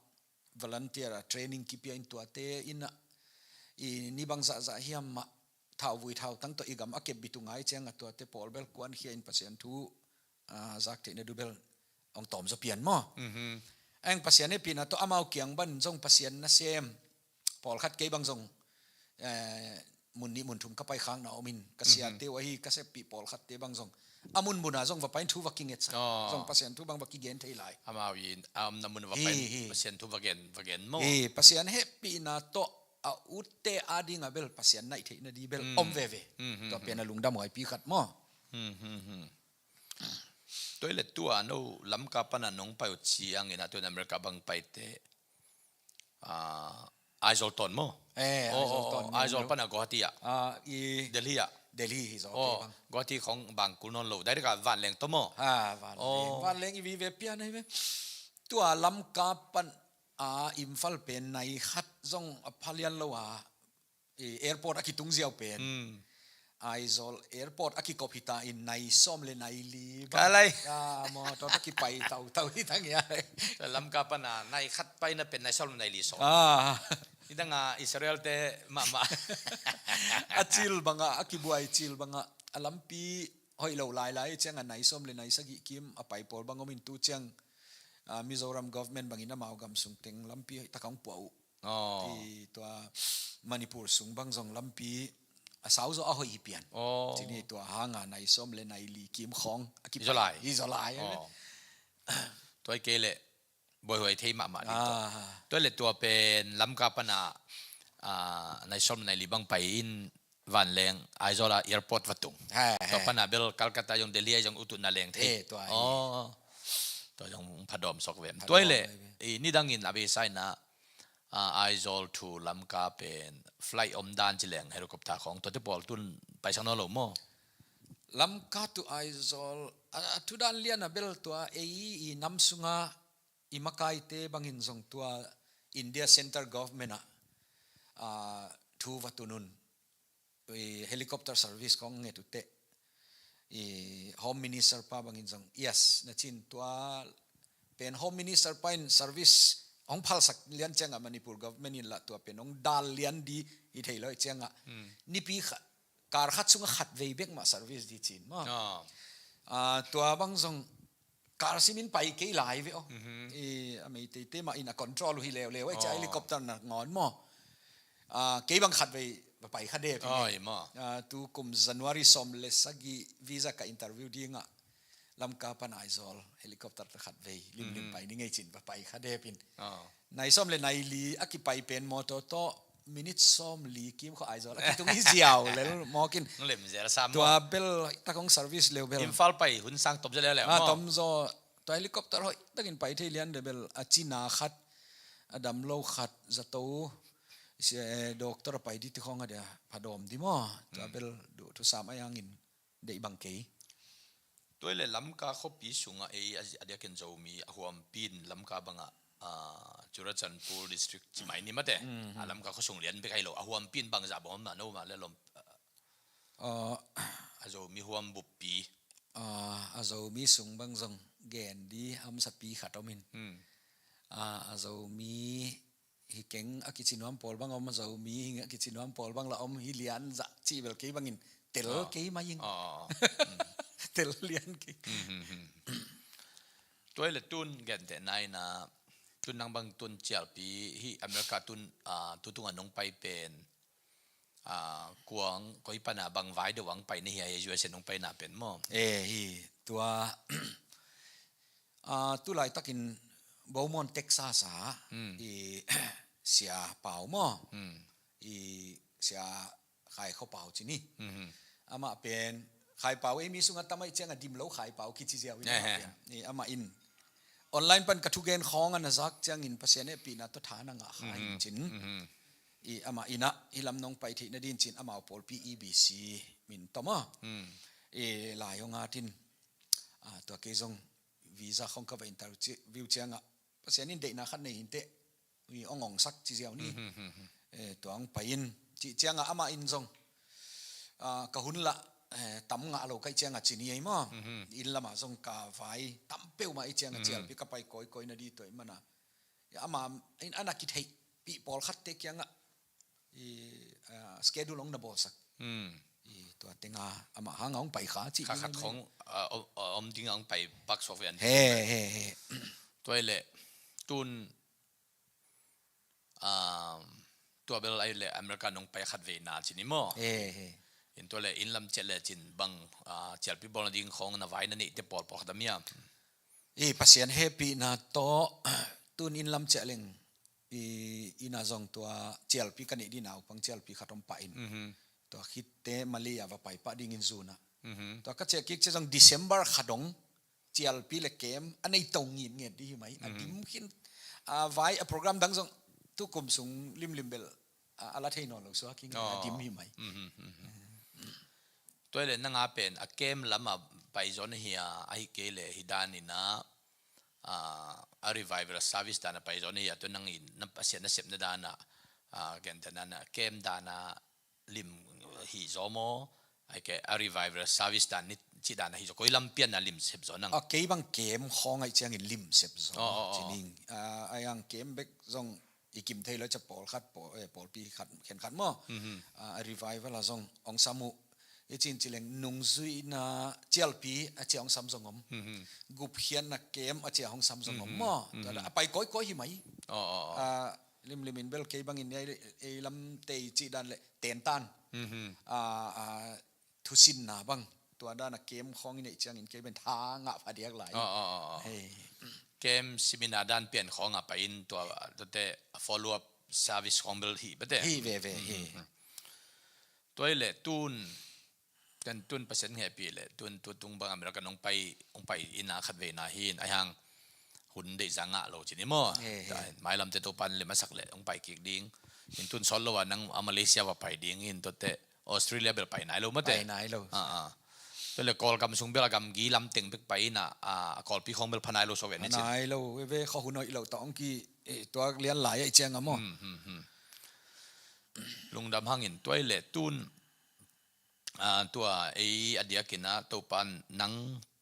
volunteer a training kipia in tuate in ah i ni bang zahzah hiam mah thauvui thautang tawh i gam a kep bitu ngai ciangah tuate pawl bel kuankhia in Pasian thu, ah, zak theihna dubel hong tawm zaw pian maw? Mhm. Eng Pasian hehpihna tawh amau kiang ban zong Pasian nasem pawlkhat kei bang zong, eh, mun nih mun thum ka paikhakna om in ka siate uh ahi ka seppih pawlkhatte bang zong a munmuna zong va pain thu va kingetsak. Oh. Zong Pasian thu bang va kigen thei lai. Amau in a omna mun va pain hi, hi. Pasian thu va gen, va gen maw? Hi, Pasian hehpihna tawh a utte a dinga bel Pasian naih theihna di bel om veve. Mhm. Tua pen a lungdam huaipi khat maw? Mhm. Tua i le tua no Lamka pana nong pai uh ciangin a tua in America bang paite, ah, Aizawl tawn maw? Eh, oh, Aizawl tawn, oh, Aizawl pana Guwahati ah. Ah, i Delhi ah. Delhi hi zaw, oh, kei bang. Guwahati khong bang kul nawn lo. Direct ah Vanleng tawh maw? Ah, Vanleng. Oh. Vanleng i vive pian ahi ve. Tua Lamka pan, ah, Imphal pen nai khat zong a phalian lo a, i airport a kitung ziau pen. Hmm. Aizawl Airport a kikop hi ta in nai sawm le nai li bang. Ka lai. Ah, mawtaw tawh kipai tautau hi ta ngia. Lamka pana nai khat paina pen nai sawm le nai li sawm. Ah. Nidanga Israel te mahmah. A cil banga, a kibuai cil banga, a lampi hoih lo lailai cianga nai sawm le nai sagih kim a pai pawl bang om in tu ciang, ah, Mizoram government bangin amau gam sung teng lampi hoih taka hong puah uh. Oh. I tua Manipur sung bang zong lampi a sau zaw a hoih hi pian. Oh. Cini tua hanga nai sawm le nai li kim khawng a kipai. Hi zaw lai. Hi zaw lai. Oh. Tua hi kei leh buaihuai thei mahmah ding tua. Ah. Tua leh tua pen Lamka pana, ah, nai sawm nai li bang pai in vanleng Aizawl a airport va tung. He, he. Tua pana bel Calcutta zong Delhi a zong ututna leng thei. Eh, tua hi. Oh. Tua zong phadawm sawk vem. Phadawm tua hi leh, hi ve. I nidangin a beisa ina, ah, Aizawl to Lamka pen flight om dan ci leng helicopter khawng tuate pawl tun paisak nawn lo maw? Lamka to Aizawl, a, a thu dan lian a bel tua ei i nam sunga i makaite bangin zong tua India Central Government ah, ah, thu va tun un. I helicopter service kong nget uh teh. I Home Minister pa bangin zong, yes, na cin tua pen Home Minister pa in service hong phalsak lian ciangah Manipur government in lah tua pen hong dal lian di hi thei lo ciangah. Hmm. Nipi kha-, kar khat sungah khat vei bek mah service di cin maw. Ah. Ah, tua bang zong kar simin pai kei lai ve aw. Mhm. I, a mei teitei mah in a control uh hi leuleu, ai cia helicopter na ngawn maw. Ah, kei bang khat vei va pai kha dep hi. Oi, maw. Ah, tu kum January sawm le sagih visa ka interview dingah Lamka pan Aizawl helicopter ta khat vei limlim pai ni ngei cin va pai kha dep in. Ah. Nai sawm le nai li a kipai pen mawtaw tawh minute sawm li kim khawh Aizawl a kitung hi ziau lel mawkin. Lem zel sam maw. Tua bel tak hong service leu bel. Imphal pai hun sang tom zel leu leu maw. Ah, tom zaw. Tua helicopter hoih takin pai thei lian de bel a cina khat, a dam lo khat, zato, si, eh, doctor a pai di ti khawng a dia phadawm di maw. Tua bel duh thusam a yangin deih bang kei. Tua hi leh Lamka khuapi sungah ei a, a diakin Zomi a huampi in Lamka bangah, ah, Churachandpur district ci mai ni mate. Mm, mm. A Lamka khua sung lian bek ahi lo a huampi in bangzah bawm na no mah le lom, ah, ah, a Zomi huam buppi. Ah, a Zomi sung bang zong gen di hamsapi khat om in. Mm. Ah, a Zomi hi keng a kici nuam pawl bang om, a Zomi hi a kici nuam pawl bang la om hi lian zah cih bel kei bangin tel kei mai ing. Ah, ah, ah. Tel lian kei. Hmm, hmm, hmm. Tua hi leh tun gentehna ina, tun nang bang tun cialpi hi America tun, ah, tu tungah nong pai pen, ah, kuang koi pana bang vai deuh ang pai na hi a, U S A nong paina pen maw? Eh, hi tua, ah, tu laitakin Beaumont, Texas ah, hmm, i Sia Pau maw? Hmm. I Sia Khai Kho Pau ci ni. Hmm. Amah pen Khai Pau ei mi sungah tamai ciangah dim lo Khai Pau kici ziau in amah pen. I amah in online pan ka thugen khawng a na zak ciangin Pasian hehpihna tawh tha na ngah kha in cin. Hmm. I amah inah hi lam nong pai theih nadin cin amau pawlpi E B C min tawh maw. Hmm. I lai hong atin, ah, tua kei zong visa khawng ka va interview ciangah Pasian in deihna khat nei hinteh, i ong ong sak ci ziau ni. Hmm, hmm, hmm, hmm. Eh, tua ong pai in cih ciangah amah in zong, ah, ka hun lah, eh, tam ngah lo kaih ciangah ci ni ei maw. Hmm, hmm. Inn lamah zong ka vai tam peuhmah ei ciangah, hmm, cialpi ka pai kawikawi na di tua i mana. Amah in a na kitheihpih pawlkhatte kiangah i, ah, schedule ong na bawlsak. Hmm. I tua tenga amah hanga ong pai kha cih kha ding khat khawng, ah, om, ah, om dinga ong pai pak suak ve an. He, he, he. Tua hi leh tun, ah, tua bel ahi leh America nong pai khat vei na ci ni maw? He, he. In tua leh inn lam ciah leh cin bang, ah, cialpi bawl nading khawng na vai na neihte pawl pawlkhat a miam? I Pasian hehpihna tawh tun inn lam ciah leng i, ina zong tua cialpi ka neih dih naupang cialpi khat om pah in. Mhm. Tua khitte Malaysia va pai pah dingin zunah. Mhm. Tua ka ciah kik ciah zong December kha dong cialpi le kem a nei to ngitnget dih hi mai. A, mhm, dim khin, a, vai a program dang zong tukum sung limlim bel, a, a la thei nawn lo suak hi nge, a dim hi mai. Mhm, mhm. Tua hi leh nanga pen a kem lama pai zaw na hi a, ahi kei leh hi dan ina, a, a revival service dana pai zaw na hi a, tua nangin na Pasian na sepna dana, a, gentehna na kem dana lim hi zaw maw, a a revival service dan ni cih dan ahi zaw, koi lam pian na lim sep zaw nang? A, kei bang camp khawng ahih ciangin lim sep zaw. Aw, aw, aw. Ci ning. A, a yang camp bek zong i kim thei lo cia pawlkhat, pawl, eh, pawlpi khat, khen khat maw. Mhm. A, a revival a zong hong sam uh. I cin ci leng nungzuihna cialpi a cia hong sam zong om. Mhm. Gupkhiatna camp a cia hong sam zong om maw. Mhm. Tua a pai kawikawi hi mai. Aw, aw, aw. A, limlim in bel kei bangin ei, ei lam tei cih dan le tentan. Mhm. A, a, thusinna bang tua dan a camp khawng i neih ciangin kei bang tha ngah phadiak lai. Aw, aw, aw, aw. Hei. Camp seminar dan pian khawng a pai in tua, tuate a follow up service khawng bel hi bate. Hi veve hi. Mhm. Tua i le tun, kan tun Pasian hehpih le tun tu tung bang America nong pai, hong pai ina khat veina hi in, a hiang hun deih za ngah lo ci ni maw. He, he. Tua in mailamte Topan lim a sak le hong pai kik ding. In tun sawt lo a nang a Malaysia va pai ding in tuate Australia bel pai nai lo mate. Pai nai lo. Ah, ah. Tua le Kawlgam sung bel a gamgi lam teng bek pai ina, ah, a Kawlpi khawng bel pha nai lo sawk ve ni cin. Pha nai lo, ve ve khaw hun hoih lo ta hong ki, eh, tuak lian lai a i ciang a maw. Hmm, hmm, hmm. Lungdam hangin tua i le tun, ah, tua ei a diakin a Topan nang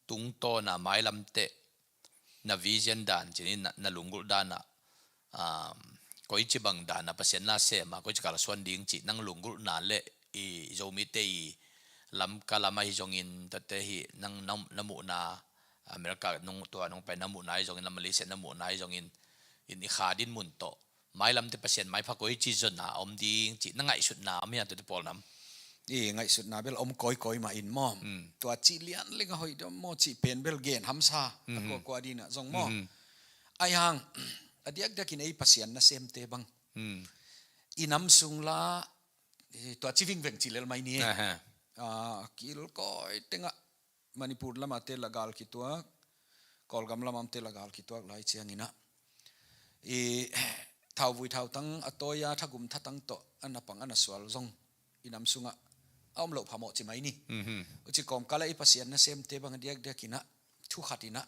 tungtawna mailamte na vision dan cin in na, na lunggulh dan a, um, koici bang dan a Pasian na sem a, koici kalsuan ding cih nang lunggulhna le i Zomite i Lamka lam ahi zongin tuate hi nang na, na muhna America nung tua nung pai na muhna ahi zongin, na Malaysia na muhna ahi zongin, in i kha din mun tawh mailamte Pasian maipha koici zonna om ding cih na ngaihsutna om hiam tuate pawl nam? I ngaihsutna bel om kawikawi mah in maw. Mm. Tua cih lian leng a hoih deuh maw cih pen bel gen hamsa a kuakua dinah zong maw. Mhm. Ahi hang a diakdiakin ei Pasian nasemte bang. Mm. I nam sung la, eh, tua ci vingveng ci lel mai ni. Aha. Ah, kilkawi tengah Manipur lamah te la gal kituak, Kawlgam lamah te la gal kituak lai ciangin ah, i thauvui thautang a tawi a thagum thatang tawh a na pang a na sual zong i nam sungah a om loh phamawh ci mai ni. Mhm. Uci kawmkal ah i Pasian nasemte bang a diakdiakin ah thu khatin ah,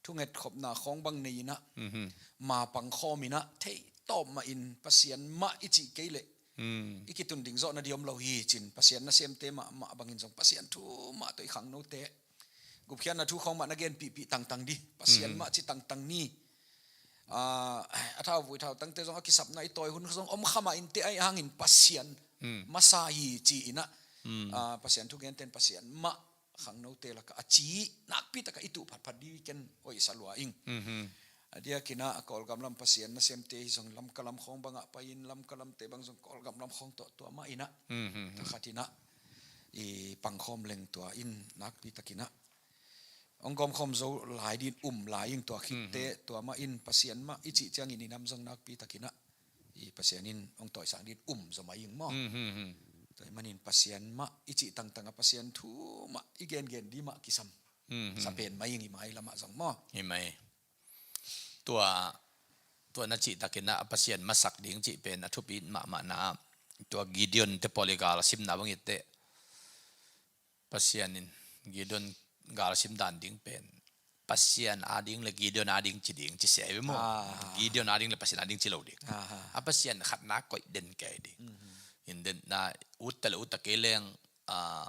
thungetkhopna khawng bang nei in ah, mhm, ma pangkhawm in ah theih tawp mah in Pasian mah i cih kei leh, mm, i kitun ding zawh na di om lo hi cin, Pasian nasemte mahmah bangin zong Pasian thu mah tawh i khangnote gupkhiatna thu khawng mah na genpihpih tangtang di, Pasian, mhm, mah ci tangtang ni. Ah, a thauvui thautangte zong a kisapna i tawi hun zong om kha mah in te ahi hangin Pasian, mm, masa hi ci in ah, mm, ah, Pasian thugenten Pasian mah khangnote lakah a ci nakpi takah i tuh phatphat di ken hoihsa lua ing. Mhm. A diakin ah a Kawlgam lam Pasian nasemte hi zong Lamka lam khawng bangah pai in, Lamka lamte bang zong Kawlgam lam khawng tawh tua mah in ah, mhm, thakhat in ah i pangkhawm leng tua in nakpi takin ah hong gawmkhawm zo lai din um lai ing. Tua khitte, mhm, tua mah in Pasian mah i cih ciangin i nam zong nakpi takin ah i Pasian in hong tawisang din um zaw mai ing maw. Mhm, mhm. Tua ahih manin Pasian mah i cih tangtang a Pasian thu mah i gengen di mah kisam, mhm, sa pen mai ing i mailamah zong maw. Hi mai. Tua, tua na cih takin ah a Pasian masak ding cih pen a thupi mahmahna, tua Gideon te pawl i gal simna bang i teh Pasian in Gideon gal sim dan ding pen Pasian ading le Gideon ading ci ding ci sia hi ve maw. Ah. Gideon ading le Pasian ading ci lo ding. Aha. A Pasian khatna koih den kei ding. Mhm. In den na utta le utta kei leng, ah,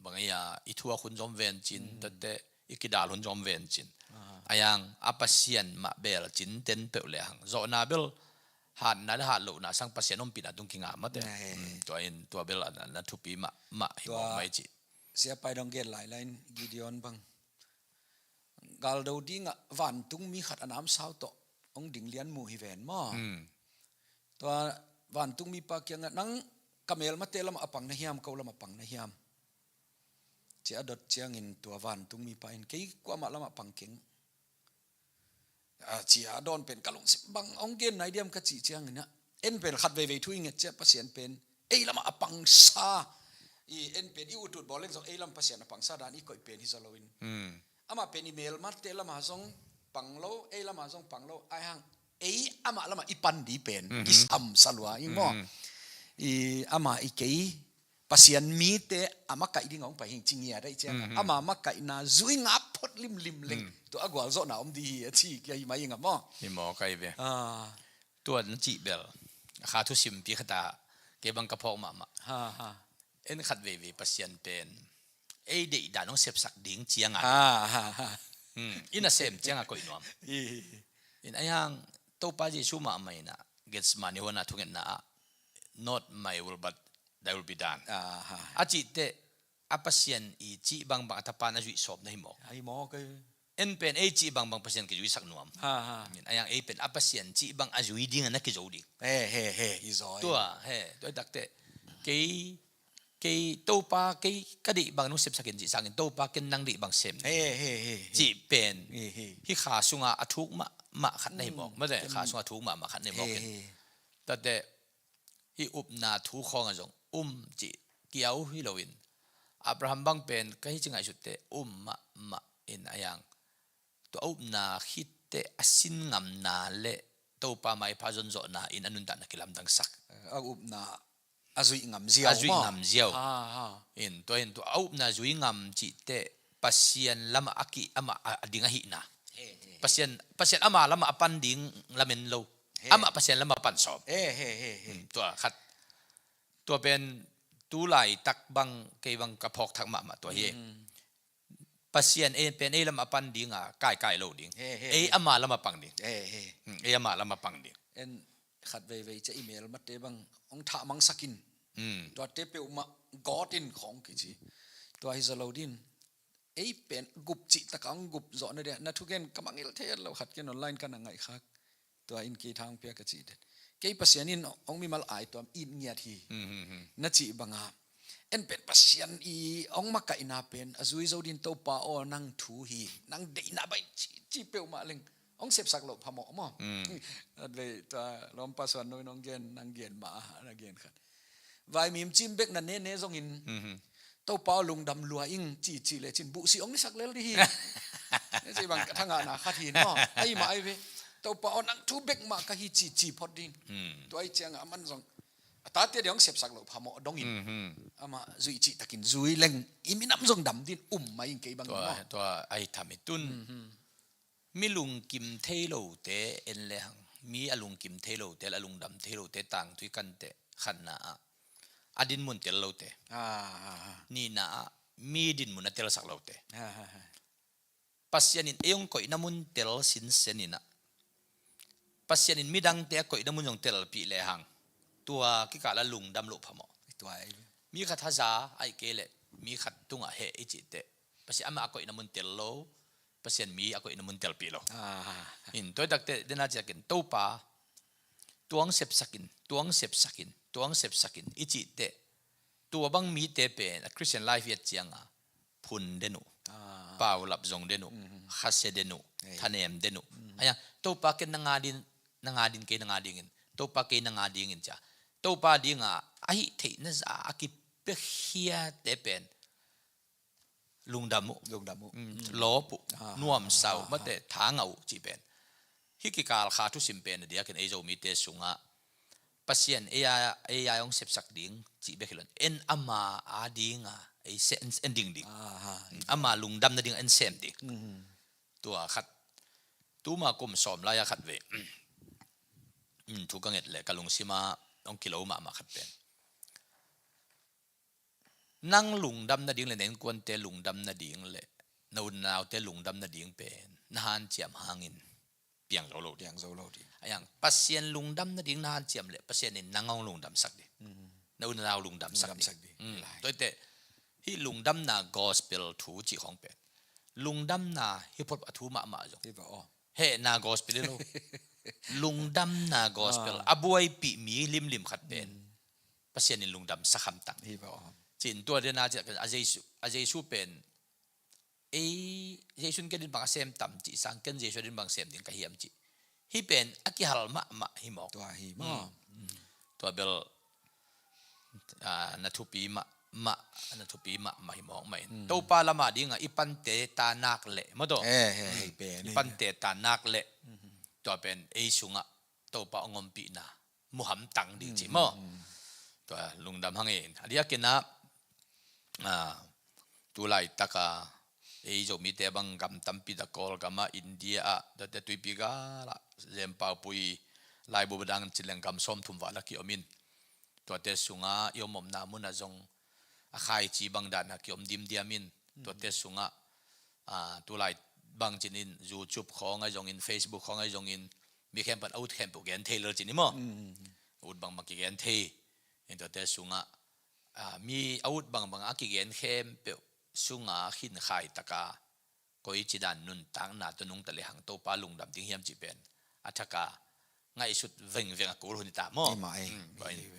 bang a i thuak hun zong om ven cin, mm, tuate i kidal hun zong om ven cin. Aha. Ahi hang a Pasian mah beel cin ten peuh le hang zawhna beel hatna le hat lohna sang Pasian ompihna tung kinga mate. Nei. Mm, tua in tua beel a na, na thupi mah, mah hi mawk mai ci. Sia Pai dong gen lailai in Gideon bang galdo dingah vantungmi khat a namsau tawh hong ding lian mu hi ven maw. Mm. Tua vantungmipa kiangah nang ka melmate lamah a pang na hiam, ko lamah pang na hiam? Ci a dot ciangin tua vantungmipa in kei kuamah lamah pang keng. A, ci a dawn pen ka lungsim bang hong gen nai diam ka cih ciangin ah, en pen khat veivei thu i nget ciah Pasian pen ei lamah a pangsa, i en pen i utut bawl leng zong ei lam Pasian a pangsa dan i koih pen hi zaw loin. Hmm. Amah pen i melmate lamah zong pang lo, ei lamah zong pang lo, ahi hang ei amah lamah i pan di pen, mhm, kisamsa lua ing maw. Mhm. I amah i kei Pasian mite a makaih ding a hong pai hing ci ngiat ahih ciangah, mhm, ama makaihna zui ngap phot limlim leng, mhm, tua a gualzawhna om di hi a ci kia hi mai ing a maw. Hi maw kai ve. Ah. Tua na cih bel a kha thusimpi khat a kei bang ka phawk mahmah. Ha, ha. En khat veivei Pasian pen ei deihdan hong sepsak ding cianga, ah, ha, ha, hmm, i nasem cianga koih nuam. I, in a yang Topa Jesu mahmah in ah Gethsemane huan a thungetna ah, "Not my will, but thy will be done," ah, ha, a cih teh, a Pasian i cih bangbang a tapa na zuih sawm na hi mawk. Ahi mawk, eh. En pen ei cih bangbang Pasian kizuisak nuam. Ha, ha. A yang ei pen a Pasian cih bang a zui ding a na kizo ding. He, he, he, i zaw, eh. Tua, he, tua i tak teh. Kei, kei Topa, kei ka deih bang nong sepsak in cih sangin Topa ken nang deih bang sem. He, he, he, he. Cih pen. He, he. Hih kha sunga a thuk mahmah khat na hi mawk. Hmm. Mate, kha sunga a thuk mahmah khat na hi mawk. He, he. Tua teh, hih upna thu khawng ah zong um cih kiau hi loin, Abraham bang pen ka hi ci ngaihsut teh um mahmah in a yang, tua a upna khit teh a sin ngamna le Topa maipha zonzawhna in a nuntakna kilamdangsak. A upna a zuih ngam ziau. A zuih maw? Ngam ziau. Ha, ha. In tua in tua a upna zui ngam cih teh Pasian lamah a ki, amah a, a ding ahihna. He, he, he. Pasian, Pasian ama lamah a pan ding lamen lo. He. Amah Pasian lamah a pan sawm. He, he, he, he. Hmm, tua khat. Tua pen tu laitak bang kei bang ka phawk thak mahmah tua hi. Hmm. Pasian ei pen ei lamah a pan dinga kaikai lo ding. He, he, he. Ei ama lamah pang ding. He, he. Hmm, ei ama lamah pang ding. En khat veivei cia i melmate bang hong thah mangsakin. Hmm. Tuate peuhmah God in khawng kici. Tua hi zaw lo din. Ei pen gup cih taka hong gup zawh na dia. Na thugen ka mangngilh thei lo khat ken online ka na ngaihkhak. Tua in kei thang pia ka cih den. Kei Pasian in hong mimal ai tuam it ngiat hi. Hmm, hmm, hmm. Na cih banga. En pen Pasian i hong makaihna pen a zui zo din Topa aw nang thu hi. Nang deihna bai ci, ci peuhmah leng. Hong sepsak loh phamawh maw. Hmm. At vei tua lawmpa suan no in hong gen, nang gen mah a, na gen khat. Vaimim cim bek na nene zongin, mhm, Topa aw lungdam lua ing ci, ci le cin buhsi hong nisak lel di hi. Ci bang ka thangahna khat hi maw. Ahi mah ahi ve. Topa aw nang thu bek mah ka hi ci, ci phot din. Hmm. Tua ahi cianga aman zong a tate dia hong sepsak loh phamawh dongin. Mhm. Amah zuih cihtakin zui leng i minam zong dam din um mai ing kei bang maw. Tua, tua ahi tham hi tun. Mhm. Mi lungkim thei lote en le hang, mi a lungkim thei lote le a lungdam thei lote tangthu i kan teh khatna ah a dinmun tel lote. Ah, ah, ah. Nihna ah mi dinmun a telsak lote. Ah, ah, ah. Pasian in ei hong koihna mun tel sinsen in ah Pasian in midangte a koihna mun zong telpih le hang, tua kikal a lungdam loh phamawh. Tua ahi. Mi khat haza ahih kei leh mi khat tungah heh i cih teh Pasian amah a koihna mun tel lo, Pasian mi a koihna mun telpih lo. Ah. In tua i tak teh dena ciakin Topa, tua hong sepsak in, tua hong sepsak in, tua hong sepsak in i cih teh tua bang mite pen a Christian life i et cianga phun den uh, ah, paulap zong den uh, mhm, khasia den uh, eh, thanem den uh. Mhm. Ahi a, Topa ken nang a ding, nang a ding kei nang a dingin, Topa kei nang a dingin cia. Topa dinga a hih theihna za a kipiakhiate pen lungdam uh. Lungdam uh. Mm, mm, lawp uh. Ah, nuamsa uh, ah, mate, ah, tha ngah uh cih pen. Hih kikal kha thusim pen a diakin ei Zomite sungah Pasian ei a, ei a hong sepsak ding cih bek hi lo in, en ama a dinga ei se-, en, en ding ding. Ah, ah. Mm, ama lungdam nading en sem ding. Mhm. Tua khat. Tuma kum sawm lai-a khat vei. Mm, thu ka nget le ka lungsima hong kilo mahmah khat pen. Nang lungdam nading le na innkuante lungdam nading le na u na naute lungdam nading pen na hanciam hangin piang zo lo ding. Piang zo lo ding. Ahi a, Pasian lungdam nading na hanciam le Pasian in nang hong lungdamsak ding. Mm. Na u na nau lungdamsak ding. Lungdamsak ding. Mm. Lai. Tua hi teh hih lungdamna gospel thu cih khawng pen lungdamna hi phot a thu mahmah zong. Hi va aw. Hehna gospel hi lo. Lungdamna gospel. Ah. A buaipih mi limlim khat pen. Mm. Pasian in lungdamsak hamtang. Hi va aw. Cin tua dena cih pen a Jesu, a Jesu pen ei, Jesu in ken din bang a sem tam cih sang ken Jesu din bang sem ding ka hiam cih. Hih pen a kihal mahmah hi mawk. Tua hi mawk. Hmm. Hmm. Tua bel, ah, na thupi mah, mah, na thupi mahmah hi mawk mah in. Hmm. Topa lama dinga i pante ta nak leh, maw taw? Eh, eh, hmm, hei pen, i pante ta nak leh. Hmm. Tua pen ei sungah Topa hong ompihna mu hamtang ding cih maw? Mm, mm, mm. Tua lungdam hang in. A diakin ah, ah, tu laitaka ei Zomite bang gam tampi dah Kawlgam ah, India ah, tuate tuipi gal ah, Zempaupui, Laibu, Badang, Chinleng gam sawmthum val a ki-om in. Tuate sungah i om omna munah zong a khaici bang dan a kiom dimdiam in, tuate sungah, ah, tulai bang cin in YouTube khawng ahi zongin, Facebook khawng ahi zongin, mi khempeuh a ut khempeuh gen thei lel cin i maw? A ut bangbang kigen thei. In tuate sungah, ah, mi a ut bangbang a kigen khempeuh sunga khin khai taka koici dan nuntakna tawh nungta le hang Topa lungdam ding hiam cih pen a thaka ngaihsut vengveng a kul hun hi ta maw? Hi mah ei.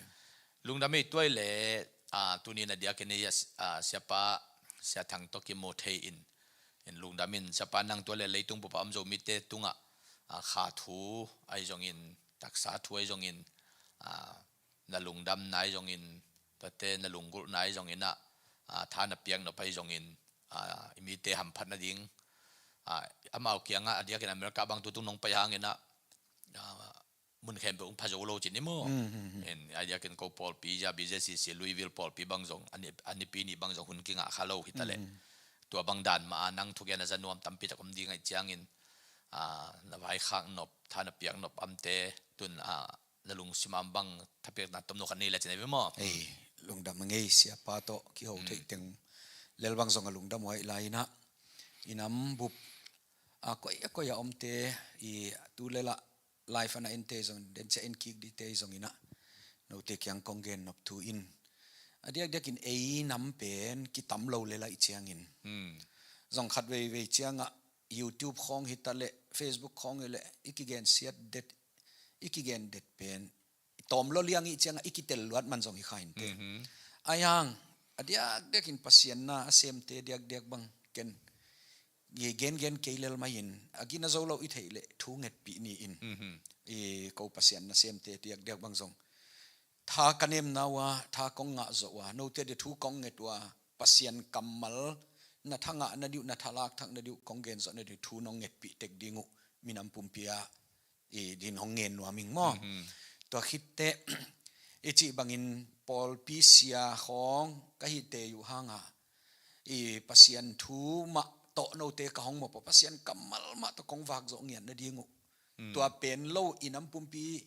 Lungdam ei. Tua i le, ah, tuni in a diakin ei, ah, siapa, Sia Thang tawh kimu thei in, in lungdam in, siapa nang tua le leitung bupa om Zomite tungah, ah, kha thu ahi zongin, taksa thu ahi zongin, ah, na lungdamna ahi zongin, tuate na lunggulhna ahi zongin ah, ah, tha na piak nop ahi zongin, ah, i mite hamphat nading, ah, amau kiangah a diakin America bang tutung nong pai hangin ah, ah, mun khempeuh hong pha zo lo cin i maw? En, a diakin ko pawlpi, ya B J C C, Louisville pawlpi bang zong, a ni, a nipi nih bang zong hun kingah kha lo hi ta leh. Tua bang dan mah a nang thugen a za nuam tampi tak om ding ahih ciangin, ah, na vaikhak nop, tha na piak nop amte, tun, ah, na lungsim ah bang thapiakna tomno khat nei le cin a ve maw? Ei, lungdam a ngei, siapa tawh kiho theih teng lel bang zong a lungdam huai lai inah, i nam bup, a koi a koi a omte, i tu le lah live ana ente zong, den cia en kik dite zong inah, note kiang kong gen nop thu in, a diakdiakin ei nam pen kitam lo le lah i ciangin. Zong khat veivei ciangah YouTube khawng hi ta leh, Facebook khawng hi leh, i kigen siat det, i kigen det pen i tawm lo liang i ciangah i kitel luat man zong hi kha inte. Ahi hang, a diakdiakin Pasian na a semte diakdiak bang ken gengen kei lel mai in, a gina zo lo i theih leh thu ngetpih ni in. I ko Pasian na semte diakdiak bang zong, tha ka nemna uh a, tha kong ngah zawh uh a, note de thu kong nget uh a, Pasian kammal na tha ngah na diuh, na tha lak thak na diuh, kong gen zawh na diuh thu nong ngetpih tek ding uh, minam pumpi ah i din hong ngen nuam ing maw? Tua khitteh i cih bangin pawlpi sia khawng ka hihte uh hanga, i Pasian thu mah tawh note ka hong mop a, Pasian kammal mah tawh kong vak zawh ngiat nading uh. Tua pen lo i nam pumpi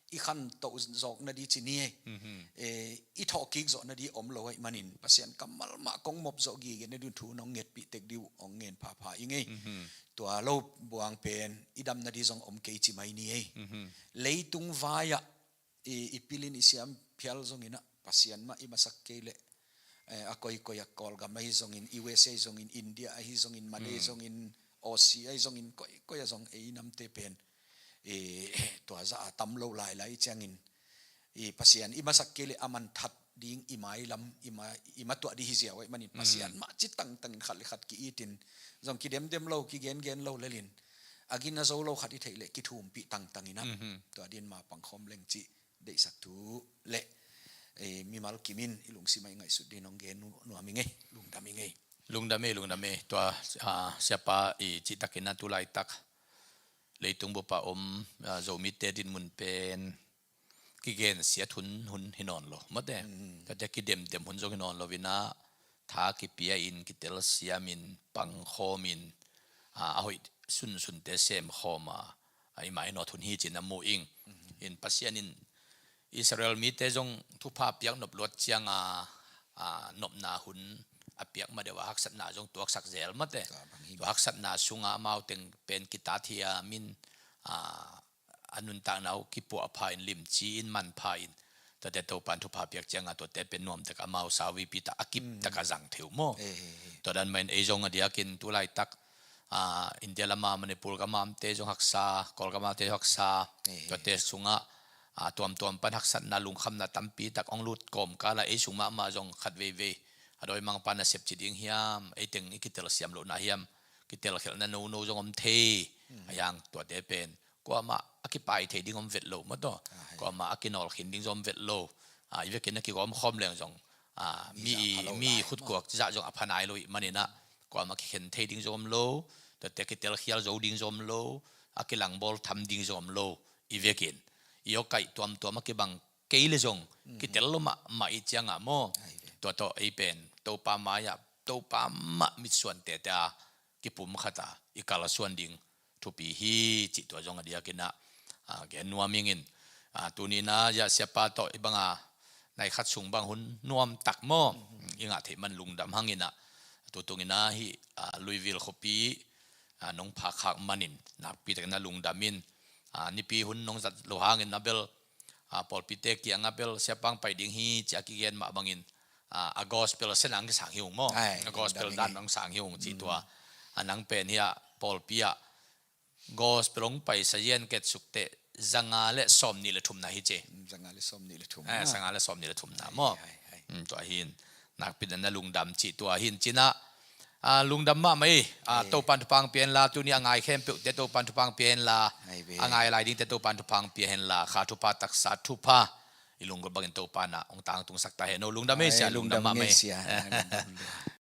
i khantoh zawk nadi ci ni ei. Eh, i thawhkik zawh nadi om lo ahih manin Pasian kammal mah kong mop zawh gige nading thu nong ngetpih tek ding uh hong ngen phapha ing ei. Tua lo buang pen i dam nadi zong om kei ci mai ni ei. Leitung vai-ah i, i pilin i siam phial zongin ah Pasian mah i masak kei leh, eh, a koikoi a Kawlgam ahi zongin, U S A ahi zongin, India ahi zongin, Malay zongin, Aussie ahi zongin, koikoi a zong ei namte pen, eh, tua zah a tam lo lailai ciangin, i Pasian i masak kei leh a man that ding i mailam, i ma, i matuah ding hi ziau ahih manin Pasian mah ci tangtangin khat le khat ki-itin, zong kidemdem lo, kigengen lo lelin, a gina zo lo khat i theih leh kithumpih tangtangin ah, tua din ma pangkhawm leng cih deihsak thu le, eh, mimal kimin i lungsim ah i ngaihsut din hong gen nu-, nuam ing ei, lungdam ing ei. Lungdam ei, lungdam ei. Tua, ah, siapa i cihtakin ah tulaitak leitung bup ah om, ah, Zomite dinmun pen kigensiat hun, hun hi nawn lo mate. Tate kidemdem hun zong hi nawn lo inah, tha kipia in, kitelsiam in, pangkhawm in, ah, a hoih sunsunte semkhawm a, a i mainawt hun hi cin a mu ing. In Pasian in Israel mite zong thupha piak nop luat cianga, a, nopna hun a piak ma deuh a haksatna zong tuaksak zel mate. Tua haksatna sunga amau teng pen kitat hiam in, a, a nuntakna uh kipuahpha in, limci in, manpha in, tuate Topan thupha piak cianga tuate pen nuamtak amau sauvipi tak a kiptak a zang thei uh maw? Tua dan mahin ei zong a diakin tulaitak, ah, India lama, Manipur gama amte zong haksa, Kawlgama te haksa, tuate sungah, ah, tuamtuam pan haksatna, lungkhamna tampi tak hong lut kawmkala ei sung mahmah zong khat veivei a dawimangpa nasep ci ding hiam, ei teng i kitelsiam lohna hiam, kitelkhialhna nono zong om thei. Ahi hang tuate pen kuamah a kipai thei ding om vet lo maw taw. Kuamah a kinawlkhin ding zong om vet lo. Ah, i vekin a kigawmkhawm leng zong, ah, mi, mi khutkuak zah zong a pha nai lo ih maninah, kuamah kikhen thei ding zong om lo, tuate kitelkhial zo ding zong om lo, a kilangbawl tham ding zong om lo, i vekin. I awkaih tuamtuam a kibang kei le zong kitel lo mahmah ih ciangah maw? Tua tawh ei pen Topa mai-ah, Topa mah mitsuan tete a kipumkhat a i kalsuan ding thupi hi cih tua zong a diakinah, ah, gen nuam ingin, ah, tuninah zia siapa tawh i banga nai khat sung bang hun nuamtak maw? i ngah theih man lungdam hangin ah, tutung in ah hih, ah, Louisville khuapi, ah, nong phak khak manin nakpi takin ah lungdam in, ah, nipi hun nong zat lo hangin ah bel, ah, pawlpite kiangah bel siapa hong pai ding hi ci-a kigen mah bangin, ah, a gospel sen ah hong kisang hi ung maw. Ai, a gospel lungdam dan ing. Hong sang hi ung cih tua. Ah, nang pen hiah pawlpi ah gospel hong paisa yen ketsuk teh zanga le sawmnih le thumna hi ci. Zanga le sawmnih le thumna. Eh, zanga le sawmnih le thumna maw. Ai, ai, ai. Hmm, tua hin nakpi takin ah lungdam cih tua hin ci-in ah, ah, lungdam mahmah hi. Ah, ai. Topa'n thupha hong pia hen la, tuni a ngai khempeuhte Topa'n thupha hong pia hen la. Ai ve. A ngai lai dingte Topa'n thupha hong pia hen la. Kha thupha, taksa thupha, i lunggulh bangin Topa'n ah hong tangtungsak ta hen aw. Lungdam ei sia, ai, lungdam mahmah ei ei sia. Ai, lungdam, lungdam.